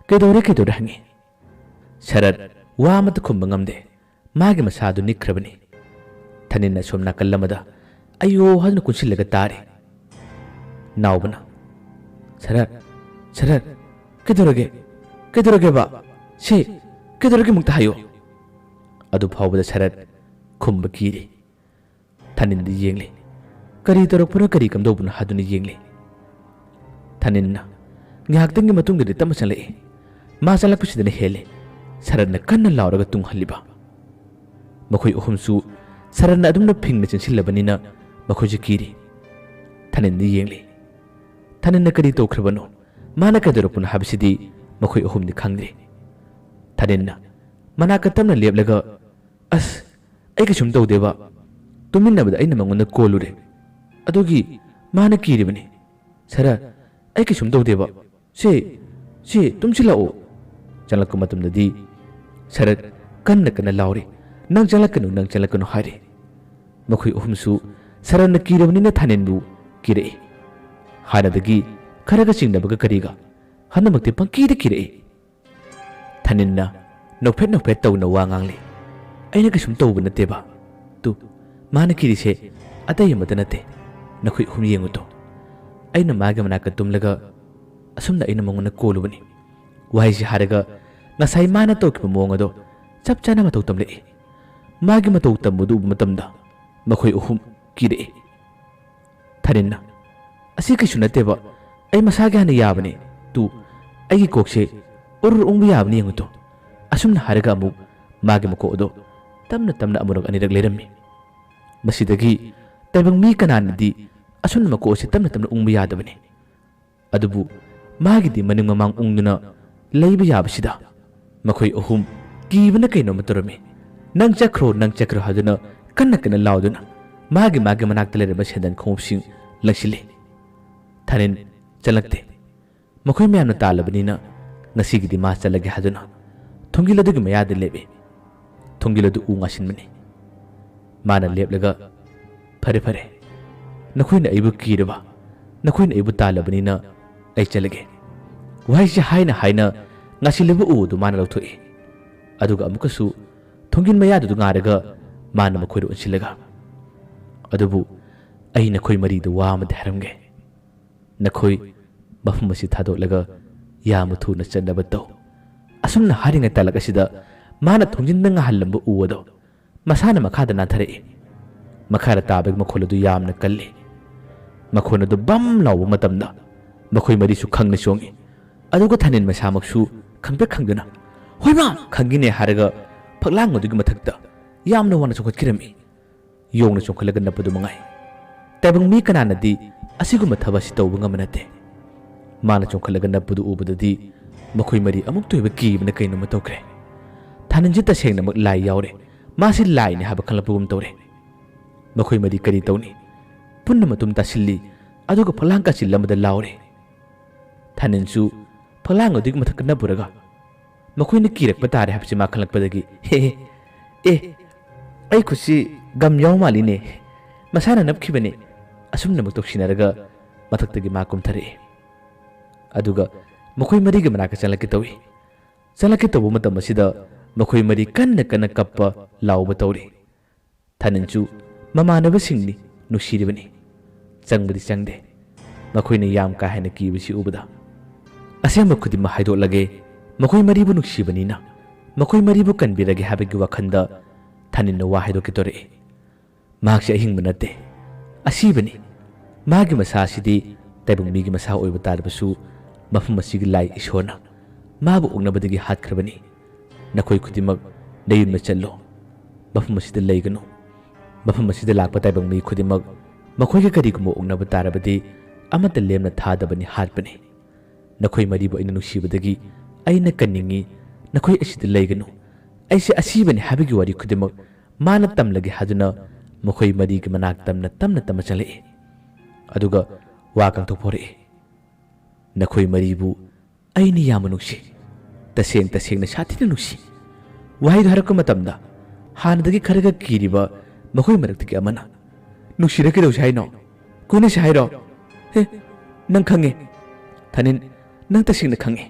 "ꯀꯩꯗꯧꯔꯦ, ꯀꯩꯗꯧꯔꯦ?" ꯍꯪꯉꯤ꯫ ꯁꯔꯠ ꯋꯥ ꯑꯃꯠꯇ ꯈꯨꯝꯕ ꯉꯝꯗꯦ꯫ ꯃꯥꯒꯤ ꯃꯁꯥꯗꯨ ꯅꯤꯛꯈ꯭ꯔꯕꯅꯤ꯫ ꯊꯥꯅꯤꯟꯅ ꯁꯣꯝ ꯅꯥꯀꯜ ꯑꯃꯗ "ꯑꯌꯣ" ꯍꯥꯏꯗꯨꯅ ꯀꯨꯟꯁꯤꯜꯂꯒ ꯇꯥꯔꯤ꯫ ꯅꯥꯎꯕꯅ, "ꯁꯔꯠ, ꯁꯔꯠ, ꯀꯩꯗꯧꯔꯒꯦ? ꯀꯩꯗꯧꯔꯒꯦꯕ? ꯁꯤ ꯀꯩꯗꯧꯔꯒꯦ ꯑꯃꯨꯛꯇ ꯍꯥꯏꯌꯨ?" ꯑꯗꯨ ꯐꯥꯎꯕꯗ ꯁꯔꯠ ꯈꯨꯝꯕ ꯀꯤꯔꯤ꯫ ꯊꯥꯅꯤꯟꯗꯤ ꯌꯦꯡꯂꯤ꯫ ꯀꯔꯤ ꯇꯧꯔꯛꯄꯅꯣ, ꯀꯔꯤ ꯀꯝꯗꯧꯕꯅꯣ ꯍꯥꯏꯗꯨꯅ ꯌꯦꯡꯂꯤ꯫ ꯊꯥꯅꯤꯟꯅ ꯉꯥꯏꯍꯥꯛꯇꯪꯒꯤ ꯃꯇꯨꯡꯗꯗꯤ ꯇꯞꯅ ꯆꯪꯂꯛꯏ꯫ ꯃꯥ ꯆꯪꯂꯛꯄꯁꯤꯗꯅ ꯍꯦꯜꯂꯤ ꯁꯔꯠꯅ ꯀꯟꯅ ꯂꯥꯎꯔꯒ ꯇꯨꯡꯍꯜꯂꯤꯕ꯫ ꯃꯈꯣꯏ ꯑꯍꯨꯝꯁꯨ ꯁꯔꯠꯅ ꯑꯗꯨꯝꯅ ꯐꯤꯡꯅ ꯆꯦꯟꯁꯤꯜꯂꯕꯅꯤꯅ ꯃꯈꯣꯏꯁꯨ ꯀꯤꯔꯤ꯫ ꯊꯥꯅꯤꯟꯗꯤ ꯌꯦꯡꯂꯤ꯫ ꯊꯥꯅꯤꯟꯅ ꯀꯔꯤ ꯇꯧꯈ꯭ꯔꯕꯅꯣ, ꯃꯥꯅ ꯀꯩꯗꯧꯔꯛꯄꯅꯣ ꯍꯥꯏꯕꯁꯤꯗꯤ ꯃꯈꯣꯏ ꯑꯍꯨꯝꯗꯤ ꯈꯪꯗ꯭ꯔꯤ꯫ ꯊꯥꯅꯤꯟꯅ ꯃꯅꯥꯛꯇ ꯇꯞꯅ ꯂꯦꯞꯂꯒ, "ꯑꯁ, ꯑꯩ ꯀꯩꯁꯨꯝ ꯇꯧꯗꯦꯕ꯫ ꯇꯨꯃꯤꯟꯅꯕꯗ ꯑꯩꯅ ꯃꯉꯣꯟꯗ ꯀꯣꯜꯂꯨꯔꯦ꯫ ꯑꯗꯨꯒꯤ ꯃꯥꯅ ꯀꯤꯔꯤꯕꯅꯤ꯫ ꯁꯥꯔ, ꯑꯩ ꯀꯩꯁꯨꯝ ꯇꯧꯗꯦꯕ꯫ ꯁꯦ, ꯁꯦ, ꯇꯨꯝꯁꯤꯜꯂꯛꯑꯣ꯫" ꯆꯪꯂꯛꯄ ꯃꯇꯝꯗꯗꯤ ꯁꯔꯠ ꯀꯟꯅ ꯀꯟꯅ ꯂꯥꯎꯔꯤ, "ꯅꯪ ꯆꯪꯂꯛꯀꯅꯨ, ꯅꯪ ꯆꯪꯂꯛꯀꯅꯨ" ꯍꯥꯏꯔꯤ꯫ ꯃꯈꯣꯏ ꯑꯍꯨꯝꯁꯨ ꯁꯔꯠꯅ ꯀꯤꯔꯕꯅꯤꯅ ꯊꯥꯅꯤꯟꯕꯨ ꯀꯤꯔꯛꯏ꯫ ꯍꯥꯟꯅꯗꯒꯤ ꯈꯔꯒ ꯆꯤꯡꯅꯕꯒ ꯀꯔꯤꯒ, ꯍꯟꯗꯛꯃꯛꯇꯤ ꯄꯪꯀꯤꯗ ꯀꯤꯔꯛꯏ꯫ ꯊꯥꯅꯤꯟꯅ ꯅꯣꯛꯐꯦꯠ ꯅꯣꯛꯐꯦꯠ ꯇꯧꯅ ꯋꯥ ꯉꯥꯡꯂꯤ꯫ "ꯑꯩꯅ ꯀꯩꯁꯨꯝ ꯇꯧꯕ ꯅꯠꯇꯦꯕ꯫ ꯇꯨ, ꯃꯥꯅ ꯀꯤꯔꯤꯁꯦ ꯑꯇꯩ ꯑꯃꯠꯇ ꯅꯠꯇꯦ꯫ ꯅꯈꯣꯏ ꯑꯍꯨꯝ ꯌꯦꯡꯉꯨ ꯇꯣ꯫ ꯑꯩꯅ ꯃꯥꯒꯤ ꯃꯅꯥꯛꯇ ꯇꯨꯝꯂꯒ ꯑꯁꯨꯝꯅ ꯑꯩꯅ ꯃꯉꯣꯟꯗ ꯀꯣꯜꯂꯨꯕꯅꯤ꯫" ꯋꯥꯍꯩꯁꯤ ꯍꯥꯏꯔꯒ ꯉꯁꯥꯏ ꯃꯥꯅ ꯇꯧꯈꯤꯕ ꯃꯑꯣꯡ ꯑꯗꯣ ꯆꯞ ꯆꯥꯅ ꯃꯇꯧ ꯇꯝꯂꯛꯏ꯫ ꯃꯥꯒꯤ ꯃꯇꯧ ꯇꯝꯕꯗꯨ ꯎꯕ ꯃꯇꯝꯗ ꯃꯈꯣꯏ ꯑꯍꯨꯝ ꯀꯤꯔꯛꯏ꯫ ꯊꯥꯅꯤꯟꯅ, "ꯑꯁꯤ ꯀꯩꯁꯨ ꯅꯠꯇꯦꯕ, ꯑꯩ ꯃꯁꯥꯒꯤ ꯍꯥꯟꯅ ꯌꯥꯕꯅꯦ꯫ ꯇꯨ, ꯑꯩꯒꯤ ꯀꯣꯛꯁꯦ ꯎꯔꯨꯔ ꯎꯪꯕ ꯌꯥꯕꯅꯤ ꯌꯦꯡꯉꯨ ꯇꯨ꯫" ꯑꯁꯨꯝꯅ ꯍꯥꯏꯔꯒ ꯑꯃꯨꯛ ꯃꯥꯒꯤ ꯃꯀꯣꯛ ꯑꯗꯣ ꯇꯞꯅ ꯇꯞꯅ ꯑꯃꯨꯔꯛ ꯑꯅꯤꯔꯛ ꯂꯩꯔꯝꯃꯤ꯫ ꯃꯁꯤꯗꯒꯤ ꯇꯥꯏꯕꯪ ꯃꯤ ꯀꯅꯥꯅꯗꯤ ꯑꯁꯨꯝꯅ ꯃꯀꯣꯛ ꯑꯁꯤ ꯇꯞꯅ ꯇꯞꯅ ꯎꯪꯕ ꯌꯥꯗꯕꯅꯤ꯫ ꯑꯗꯨꯕꯨ ꯃꯥꯒꯤꯗꯤ ꯃꯅꯤꯡ ꯃꯃꯥꯡ ꯎꯪꯗꯨꯅ ꯂꯩꯕ ꯌꯥꯕꯁꯤꯗ ꯃꯈꯣꯏ ꯑꯍꯨꯝ ꯀꯤꯕꯅ ꯀꯩꯅꯣꯝꯃ ꯇꯧꯔꯝꯃꯤ꯫ "ꯅꯪ ꯆꯠꯈ꯭ꯔꯣ, ꯅꯪ ꯆꯠꯈ꯭ꯔꯣ" ꯍꯥꯏꯗꯨꯅ ꯀꯟꯅ ꯀꯟꯅ ꯂꯥꯎꯗꯨꯅ ꯃꯥꯒꯤ ꯃꯥꯒꯤ ꯃꯅꯥꯛꯇ ꯂꯩꯔꯝꯕ ꯁꯦꯟꯗꯟ ꯈꯣꯡꯎꯞꯁꯤꯡ ꯂꯪꯁꯤꯜꯂꯤ꯫ ꯊꯥꯅꯤꯟ ꯆꯠꯂꯛꯇꯦ꯫ ꯃꯈꯣꯏ ꯃꯌꯥꯝꯅ ꯇꯥꯜꯂꯕꯅꯤꯅ ꯉꯁꯤꯒꯤꯗꯤ ꯃꯥ ꯆꯠꯂꯒꯦ ꯍꯥꯏꯗꯨꯅ ꯊꯣꯡꯒꯤꯜ ꯑꯗꯨꯒꯤ ꯃꯌꯥꯗ ꯂꯦꯞꯄꯤ꯫ ꯊꯣꯡꯒꯤꯜ ꯑꯗꯨ ꯎ ꯉꯥꯁꯤꯟꯕꯅꯤ꯫ ꯃꯥꯅ ꯂꯦꯞꯂꯒ, "ꯐꯔꯦ, ꯐꯔꯦ꯫ ꯅꯈꯣꯏꯅ ꯑꯩꯕꯨ ꯀꯤꯔꯕ, ꯅꯈꯣꯏꯅ ꯑꯩꯕꯨ ꯇꯥꯜꯂꯕꯅꯤꯅ ꯑꯩ ꯆꯠꯂꯒꯦ꯫" ꯋꯥꯍꯩꯁꯤ ꯍꯥꯏꯅ ꯍꯥꯏꯅ ꯉꯥꯁꯤꯜꯂꯤꯕ ꯎ ꯑꯗꯨ ꯃꯥꯅ ꯂꯧꯊꯣꯛꯏ꯫ ꯑꯗꯨꯒ ꯑꯃꯨꯛꯀꯁꯨ ꯊꯣꯡꯒꯤꯜ ꯃꯌꯥꯗꯨꯗ ꯉꯥꯏꯔꯒ ꯃꯥꯅ ꯃꯈꯣꯏꯗ ꯑꯣꯟꯁꯤꯜꯂꯒ, "ꯑꯗꯨꯕꯨ ꯑꯩ ꯅꯈꯣꯏ ꯃꯔꯤꯗ ꯋꯥ ꯑꯃꯗꯤ ꯍꯥꯏꯔꯝꯒꯦ꯫ ꯅꯈꯣꯏ ꯃꯐꯝ ꯑꯁꯤ ꯊꯥꯗꯣꯛꯂꯒ ꯌꯥꯝꯅ ꯊꯨꯅ ꯆꯠꯅꯕ ꯇꯧ꯫" ꯑꯁꯨꯝꯅ ꯍꯥꯏꯔꯤꯉꯩ ꯇꯥꯂꯛ ꯑꯁꯤꯗ ꯃꯥꯅ ꯊꯣꯡꯖꯤꯟꯗ ꯉꯥꯍꯜꯂꯝꯕ ꯎ ꯑꯗꯣ ꯃꯁꯥꯅ ꯃꯈꯥꯗ ꯅꯥꯟꯊꯔꯛꯏ꯫ ꯃꯈꯥꯗ ꯇꯥꯕꯒꯤ ꯃꯈꯣꯜ ꯑꯗꯨ ꯌꯥꯝꯅ ꯀꯜꯂꯤ꯫ ꯃꯈꯣꯟ ꯑꯗꯨ ꯕꯝ ꯂꯥꯎꯕ ꯃꯇꯝꯗ ꯃꯈꯣꯏ ꯃꯔꯤꯁꯨ ꯈꯪꯅ ꯆꯣꯡꯏ꯫ ꯑꯗꯨꯒ ꯊꯥꯅꯤꯟ ꯃꯁꯥꯃꯛꯁꯨ ꯈꯪꯄ꯭ꯔꯦꯛ ꯈꯪꯗꯨꯅ, "ꯍꯣꯏꯃꯥ, ꯈꯪꯉꯤꯅꯦ" ꯍꯥꯏꯔꯒ ꯐꯛꯂꯥꯡ ꯑꯗꯨꯒꯤ ꯃꯊꯛꯇ ꯌꯥꯝꯅ ꯋꯥꯅ ꯆꯣꯡꯈꯠꯈꯤꯔꯝꯃꯤ꯫ ꯌꯣꯡꯅ ꯆꯣꯡꯈꯠꯂꯒ ꯅꯞꯄꯗꯨ ꯃꯉꯥꯏ꯫ ꯇꯥꯏꯕꯪ ꯃꯤ ꯀꯅꯥꯅꯗꯤ ꯑꯁꯤꯒꯨꯝꯕ ꯊꯕꯛ ꯑꯁꯤ ꯇꯧꯕ ꯉꯝꯕ ꯅꯠꯇꯦ꯫ ꯃꯥꯅ ꯆꯣꯡꯈꯠꯂꯒ ꯅꯞꯄꯗꯨ ꯎꯕꯗꯗꯤ ꯃꯈꯣꯏ ꯃꯔꯤ ꯑꯃꯨꯛꯇ ꯑꯣꯏꯕ ꯀꯤꯕꯅ ꯀꯩꯅꯣꯝꯃ ꯇꯧꯈ꯭ꯔꯦ꯫ ꯊꯥꯅꯤꯟꯁꯤ ꯇꯁꯦꯡꯅꯃꯛ ꯂꯥꯏ ꯌꯥꯎꯔꯦ꯫ ꯃꯥꯁꯤ ꯂꯥꯏꯅꯤ ꯍꯥꯏꯕ ꯈꯪꯂꯛꯄꯒꯨꯝ ꯇꯧꯔꯦ꯫ ꯃꯈꯣꯏ ꯃꯔꯤ ꯀꯔꯤ ꯇꯧꯅꯤ? ꯄꯨꯟꯅ ꯃꯇꯨꯝ ꯇꯥꯁꯤꯜꯂꯤ, ꯑꯗꯨꯒ ꯐꯛꯂꯥꯡ ꯀꯥꯆꯤꯜ ꯑꯃꯗ ꯂꯥꯎꯔꯦ꯫ ꯊꯥꯅꯤꯟꯁꯨ ꯐꯛꯂꯥꯡ ꯑꯗꯨꯒꯤ ꯃꯊꯛꯇ ꯅꯞꯄꯨꯔꯒ ꯃꯈꯣꯏꯅ ꯀꯤꯔꯛꯄ ꯇꯥꯔꯦ ꯍꯥꯏꯕꯁꯤ ꯃꯥ ꯈꯪꯂꯛꯄꯗꯒꯤ, "ꯍꯦ, ꯍꯦ, ꯑꯦ, ꯑꯩ ꯈꯨꯠꯁꯤ ꯒꯝ ꯌꯥꯎ ꯃꯥꯜꯂꯤꯅꯦ, ꯃꯁꯥꯅ ꯅꯞꯈꯤꯕꯅꯦ," ꯑꯁꯨꯝꯅꯃꯛ ꯇꯧꯁꯤꯟꯅꯔꯒ ꯃꯊꯛꯇꯒꯤ ꯃꯥ ꯀꯨꯝꯊꯔꯛꯏ꯫ ꯑꯗꯨꯒ ꯃꯈꯣꯏ ꯃꯔꯤꯒꯤ ꯃꯅꯥꯛꯇ ꯆꯪꯂꯛꯀꯦ ꯇꯧꯏ꯫ ꯆꯪꯂꯛꯀꯦ ꯇꯧꯕ ꯃꯇꯝ ꯑꯁꯤꯗ ꯃꯈꯣꯏ ꯃꯔꯤ ꯀꯟꯅ ꯀꯟꯅ ꯀꯞꯄ ꯂꯥꯎꯕ ꯇꯧꯔꯤ꯫ ꯊꯥꯅꯤꯟꯁꯨ ꯃꯃꯥꯟꯅꯕꯁꯤꯡꯅꯤ, ꯅꯨꯡꯁꯤꯔꯤꯕꯅꯤ꯫ ꯆꯪꯕꯗꯤ ꯆꯪꯗꯦ꯫ ꯃꯈꯣꯏꯅ ꯌꯥꯝ ꯀꯥ ꯍꯦꯟꯅ ꯀꯤꯕꯁꯤ ꯎꯕꯗ, "ꯑꯁꯦꯡꯕ ꯈꯨꯗꯤꯡꯃꯛ ꯍꯥꯏꯗꯣꯛꯂꯒꯦ, ꯃꯈꯣꯏ ꯃꯔꯤꯕꯨ ꯅꯨꯡꯁꯤꯕꯅꯤꯅ ꯃꯈꯣꯏ ꯃꯔꯤꯕꯨ ꯀꯟꯕꯤꯔꯒꯦ" ꯍꯥꯏꯕꯒꯤ ꯋꯥꯈꯜꯗ ꯊꯥꯅꯤꯟꯅ ꯋꯥ ꯍꯥꯏꯗꯣꯛꯀꯦ ꯇꯧꯔꯛꯏ꯫ ꯃꯍꯥꯛꯁꯤ ꯑꯍꯤꯡꯕ ꯅꯠꯇꯦ, ꯑꯁꯤꯕꯅꯤ꯫ ꯃꯥꯒꯤ ꯃꯁꯥ ꯑꯁꯤꯗꯤ ꯇꯥꯏꯕꯪ ꯃꯤꯒꯤ ꯃꯁꯥ ꯑꯣꯏꯕ ꯇꯥꯔꯕꯁꯨ, ꯃꯐꯝ ꯑꯁꯤꯒꯤ ꯂꯥꯏ ꯏꯁꯣꯔꯅ ꯃꯥꯕꯨ ꯑꯣꯛꯅꯕꯗꯒꯤ ꯍꯥꯠꯈ꯭ꯔꯕꯅꯤ꯫ ꯅꯈꯣꯏ ꯈꯨꯗꯤꯡꯃꯛ ꯅꯌꯨꯝꯗ ꯆꯠꯂꯣ꯫ ꯃꯐꯝ ꯑꯁꯤꯗ ꯂꯩꯒꯅꯨ꯫ ꯃꯐꯝ ꯑꯁꯤꯗ ꯂꯥꯛꯄ ꯇꯥꯏꯕꯪ ꯃꯤ ꯈꯨꯗꯤꯡꯃꯛ ꯃꯈꯣꯏꯒ ꯀꯔꯤꯒꯨꯝꯕ ꯑꯣꯛꯅꯕ ꯇꯥꯔꯕꯗꯤ ꯑꯃꯠꯇ ꯂꯦꯝꯅ ꯊꯥꯗꯕꯅꯤ, ꯍꯥꯠꯄꯅꯤ꯫ ꯅꯈꯣꯏ ꯃꯔꯤꯕꯨ ꯑꯩꯅ ꯅꯨꯡꯁꯤꯕꯗꯒꯤ ꯑꯩꯅ ꯀꯟꯅꯤꯡꯏ꯫ ꯅꯈꯣꯏ ꯑꯁꯤꯗ ꯂꯩꯒꯅꯨ꯫ ꯑꯩꯁꯦ ꯑꯁꯤꯕꯅꯤ ꯍꯥꯏꯕꯒꯤ ꯋꯥꯔꯤ ꯈꯨꯗꯤꯡꯃꯛ ꯃꯥꯅ ꯇꯝꯂꯒꯦ ꯍꯥꯏꯗꯨꯅ ꯃꯈꯣꯏ ꯃꯔꯤꯒꯤ ꯃꯅꯥꯛ ꯇꯝꯅ ꯇꯝꯅ ꯇꯝꯅ ꯆꯪꯂꯛꯏ꯫ ꯑꯗꯨꯒ ꯋꯥ ꯀꯥꯡꯊꯣꯛꯄ ꯍꯧꯔꯛꯏ꯫ "ꯅꯈꯣꯏ ꯃꯔꯤꯕꯨ ꯑꯩꯅ ꯌꯥꯝꯅ ꯅꯨꯡꯁꯤ꯫ ꯇꯁꯦꯡ ꯇꯁꯦꯡꯅ ꯁꯥꯊꯤꯅ ꯅꯨꯡꯁꯤ꯫" ꯋꯥꯍꯩꯗꯨ ꯍꯥꯏꯔꯛꯄ ꯃꯇꯝꯗ ꯍꯥꯟꯅꯗꯒꯤ ꯈꯔꯒ ꯀꯤꯔꯤꯕ ꯃꯈꯣꯏ ꯃꯔꯛꯇꯒꯤ ꯑꯃꯅ, "ꯅꯨꯡꯁꯤꯔ ꯀꯩꯗꯧꯁꯦ ꯍꯥꯏꯅꯣ? ꯀꯣꯏꯅꯁꯦ ꯍꯥꯏꯔꯣ? ꯍꯦ, ꯅꯪ ꯈꯪꯉꯦ꯫ ꯊꯥꯅꯤꯟ, ꯅꯪ ꯇꯁꯦꯡꯅ ꯈꯪꯉꯦ꯫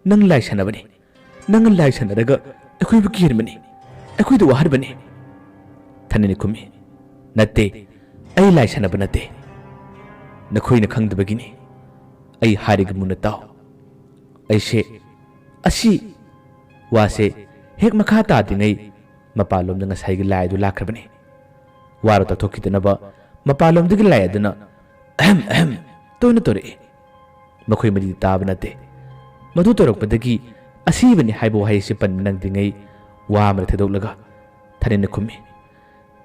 ꯅꯪ ꯂꯥꯏ ꯁꯥꯟꯅꯕꯅꯤ꯫ ꯅꯪ ꯂꯥꯏ ꯁꯥꯟꯅꯔꯒ ꯑꯩꯈꯣꯏꯕꯨ ꯀꯤꯍꯟꯕꯅꯤ꯫ ꯑꯩꯈꯣꯏꯗ ꯋꯥꯍꯟꯕꯅꯤ꯫" ꯊꯥꯅꯤꯟꯅ ꯈꯨꯝꯃꯤ, "ꯅꯠꯇꯦ, ꯑꯩ ꯂꯥꯏ ꯁꯥꯟꯅꯕ ꯅꯠꯇꯦ꯫ ꯅꯈꯣꯏꯅ ꯈꯪꯗꯕꯒꯤꯅꯤ꯫ ꯑꯩ ꯍꯥꯏꯔꯒꯦ ꯃꯨꯟꯅ ꯇꯥꯎ꯫ ꯑꯩꯁꯦ ꯑꯁꯤ ꯋꯥꯁꯦ ꯍꯦꯛ ꯃꯈꯥ ꯇꯥꯗ꯭ꯔꯤꯉꯩ ꯃꯄꯥꯟꯂꯣꯝꯗ ꯉꯁꯥꯏꯒꯤ ꯂꯥꯏ ꯑꯗꯨ ꯂꯥꯛꯈ꯭ꯔꯕꯅꯤ꯫" ꯋꯥꯔꯣ ꯇꯥꯊꯣꯛꯈꯤꯗꯅꯕ ꯃꯄꯥꯟꯂꯣꯝꯗꯒꯤ ꯂꯥꯏ ꯑꯗꯨꯅ "ꯑꯍꯝ, ꯑꯍꯝ" ꯇꯣꯏꯅ ꯇꯧꯔꯛꯏ꯫ ꯃꯈꯣꯏ ꯃꯔꯤꯗꯤ ꯇꯥꯕ ꯅꯠꯇꯦ꯫ ꯃꯗꯨ ꯇꯧꯔꯛꯄꯗꯒꯤ ꯑꯁꯤꯕꯅꯤ ꯍꯥꯏꯕ ꯋꯥꯍꯩ ꯑꯁꯤ ꯄꯟꯕ ꯅꯪꯗ꯭ꯔꯤꯉꯩ ꯋꯥ ꯑꯃꯗ ꯊꯩꯗꯣꯛꯂꯒ ꯊꯥꯅꯤꯟꯅ ꯈꯨꯝꯃꯤ,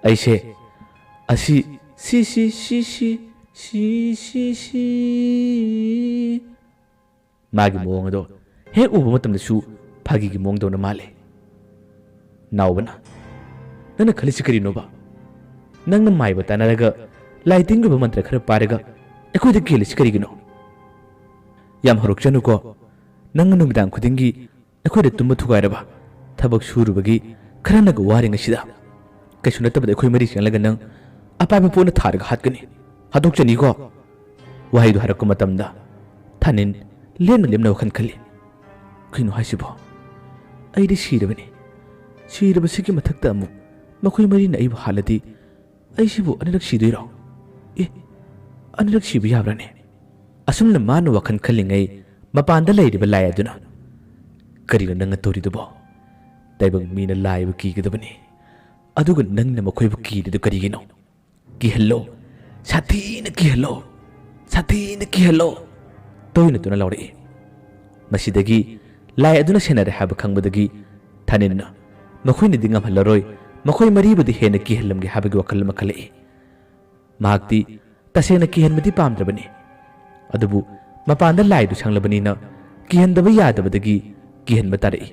"ꯑꯩꯁꯦ ꯑꯁꯤ, ꯁꯤ, ꯁꯤ, ꯁꯤ, ꯁꯤ, ꯁꯤ, ꯁꯤ, ꯁꯤ꯫ ꯃꯥꯒꯤ ꯃꯑꯣꯡ ꯑꯗꯣ ꯍꯦꯛ ꯎꯕ ꯃꯇꯝꯗꯁꯨ ꯐꯥꯒꯤꯒꯤ ꯃꯑꯣꯡꯗꯧꯅ ꯃꯥꯜꯂꯦ꯫ ꯅꯥꯎꯕꯅ, "ꯅꯪꯅ ꯈꯜꯂꯤꯁꯤ ꯀꯔꯤꯅꯣꯕ? ꯅꯪꯅ ꯃꯥꯏꯕ ꯇꯥꯟꯅꯔꯒ ꯂꯥꯏ ꯇꯤꯟꯒꯤ ꯑꯣꯏꯕ ꯃꯟꯇ꯭ꯔ ꯈꯔ ꯄꯥꯏꯔꯒ ꯑꯩꯈꯣꯏꯗ ꯀꯤꯍꯜꯂꯤꯁꯤ ꯀꯔꯤꯒꯤꯅꯣ? ꯌꯥꯝ ꯍꯧꯔꯛꯆꯅꯨꯀꯣ꯫ ꯅꯪꯅ ꯅꯨꯃꯤꯗꯥꯡ ꯈꯨꯗꯤꯡꯒꯤ ꯑꯩꯈꯣꯏꯗ ꯇꯨꯝꯕ ꯊꯨꯒꯥꯏꯔꯕ? ꯊꯕꯛ ꯁꯨꯔꯨꯕꯒꯤ ꯈꯔꯅꯒ ꯋꯥꯔꯤꯉꯩꯁꯤꯗ? ꯀꯩꯁꯨ ꯅꯠꯇꯕꯗ ꯑꯩꯈꯣꯏ ꯃꯔꯤ ꯆꯪꯂꯒ ꯅꯪ ꯑꯄꯥꯏꯕ ꯄꯣꯠꯅ ꯊꯥꯔꯒ ꯍꯥꯠꯀꯅꯤ꯫ ꯍꯥꯠꯇꯣꯛꯆꯅꯤꯀꯣ?" ꯋꯥꯍꯩꯗꯨ ꯍꯥꯏꯔꯛꯄ ꯃꯇꯝꯗ ꯊꯥꯅꯤꯟ ꯂꯦꯝꯅ ꯂꯦꯝꯅ ꯋꯥꯈꯜ ꯈꯜꯂꯤ꯫ "ꯀꯩꯅꯣ ꯍꯥꯏꯁꯤꯕꯣ? ꯑꯩꯗꯤ ꯁꯤꯔꯕꯅꯤ꯫ ꯁꯤꯔꯕꯁꯤꯒꯤ ꯃꯊꯛꯇ ꯑꯃꯨꯛ ꯃꯈꯣꯏ ꯃꯔꯤꯅ ꯑꯩꯕꯨ ꯍꯥꯠꯂꯗꯤ ꯑꯩꯁꯤꯕꯨ ꯑꯅꯤꯔꯛ ꯁꯤꯗꯣꯏꯔꯣ? ꯑꯦ, ꯑꯅꯤꯔꯛ ꯁꯤꯕ ꯌꯥꯕ꯭ꯔꯥꯅꯦ?" ꯑꯁꯨꯝꯅ ꯃꯥꯅ ꯋꯥꯈꯜ ꯈꯜꯂꯤꯉꯩ ꯃꯄꯥꯟꯗ ꯂꯩꯔꯤꯕ ꯂꯥꯏ ꯑꯗꯨꯅ, "ꯀꯔꯤꯅꯣ ꯅꯪꯅ ꯇꯧꯔꯤꯗꯨꯕꯣ? ꯇꯥꯏꯕꯪ ꯃꯤꯅ ꯂꯥꯏꯕꯨ ꯀꯤꯒꯗꯕꯅꯤ, ꯑꯗꯨꯒ ꯅꯪꯅ ꯃꯈꯣꯏꯕꯨ ꯀꯤꯔꯤꯗꯨ ꯀꯔꯤꯒꯤꯅꯣ? ꯀꯤꯍꯜꯂꯣ, ꯁꯥꯊꯤꯅ ꯀꯤꯍꯜꯂꯣ, ꯁꯥꯊꯤꯅ ꯀꯤꯍꯜꯂꯣ!" ꯇꯣꯏꯅ ꯇꯣꯏꯅ ꯂꯥꯎꯔꯛꯏ꯫ ꯃꯁꯤꯗꯒꯤ ꯂꯥꯏ ꯑꯗꯨꯅ ꯁꯦꯟꯅꯔꯦ ꯍꯥꯏꯕ ꯈꯪꯕꯗꯒꯤ ꯊꯥꯅꯤꯟꯅ ꯃꯈꯣꯏꯅꯗꯤ ꯉꯝꯍꯜꯂꯔꯣꯏ, ꯃꯈꯣꯏ ꯃꯔꯤꯕꯨꯗꯤ ꯍꯦꯟꯅ ꯀꯤꯍꯜꯂꯝꯒꯦ ꯍꯥꯏꯕꯒꯤ ꯋꯥꯈꯜ ꯑꯃ ꯈꯜꯂꯛꯏ꯫ ꯃꯍꯥꯛꯇꯤ ꯇꯁꯦꯡꯅ ꯀꯤꯍꯟꯕꯗꯤ ꯄꯥꯝꯗ꯭ꯔꯕꯅꯤ, ꯑꯗꯨꯕꯨ ꯃꯄꯥꯟꯗ ꯂꯥꯏꯗꯨ ꯁꯪꯂꯕꯅꯤꯅ ꯀꯤꯍꯟꯗꯕ ꯌꯥꯗꯕꯗꯒꯤ ꯀꯤꯍꯟꯕ ꯇꯥꯔꯛꯏ꯫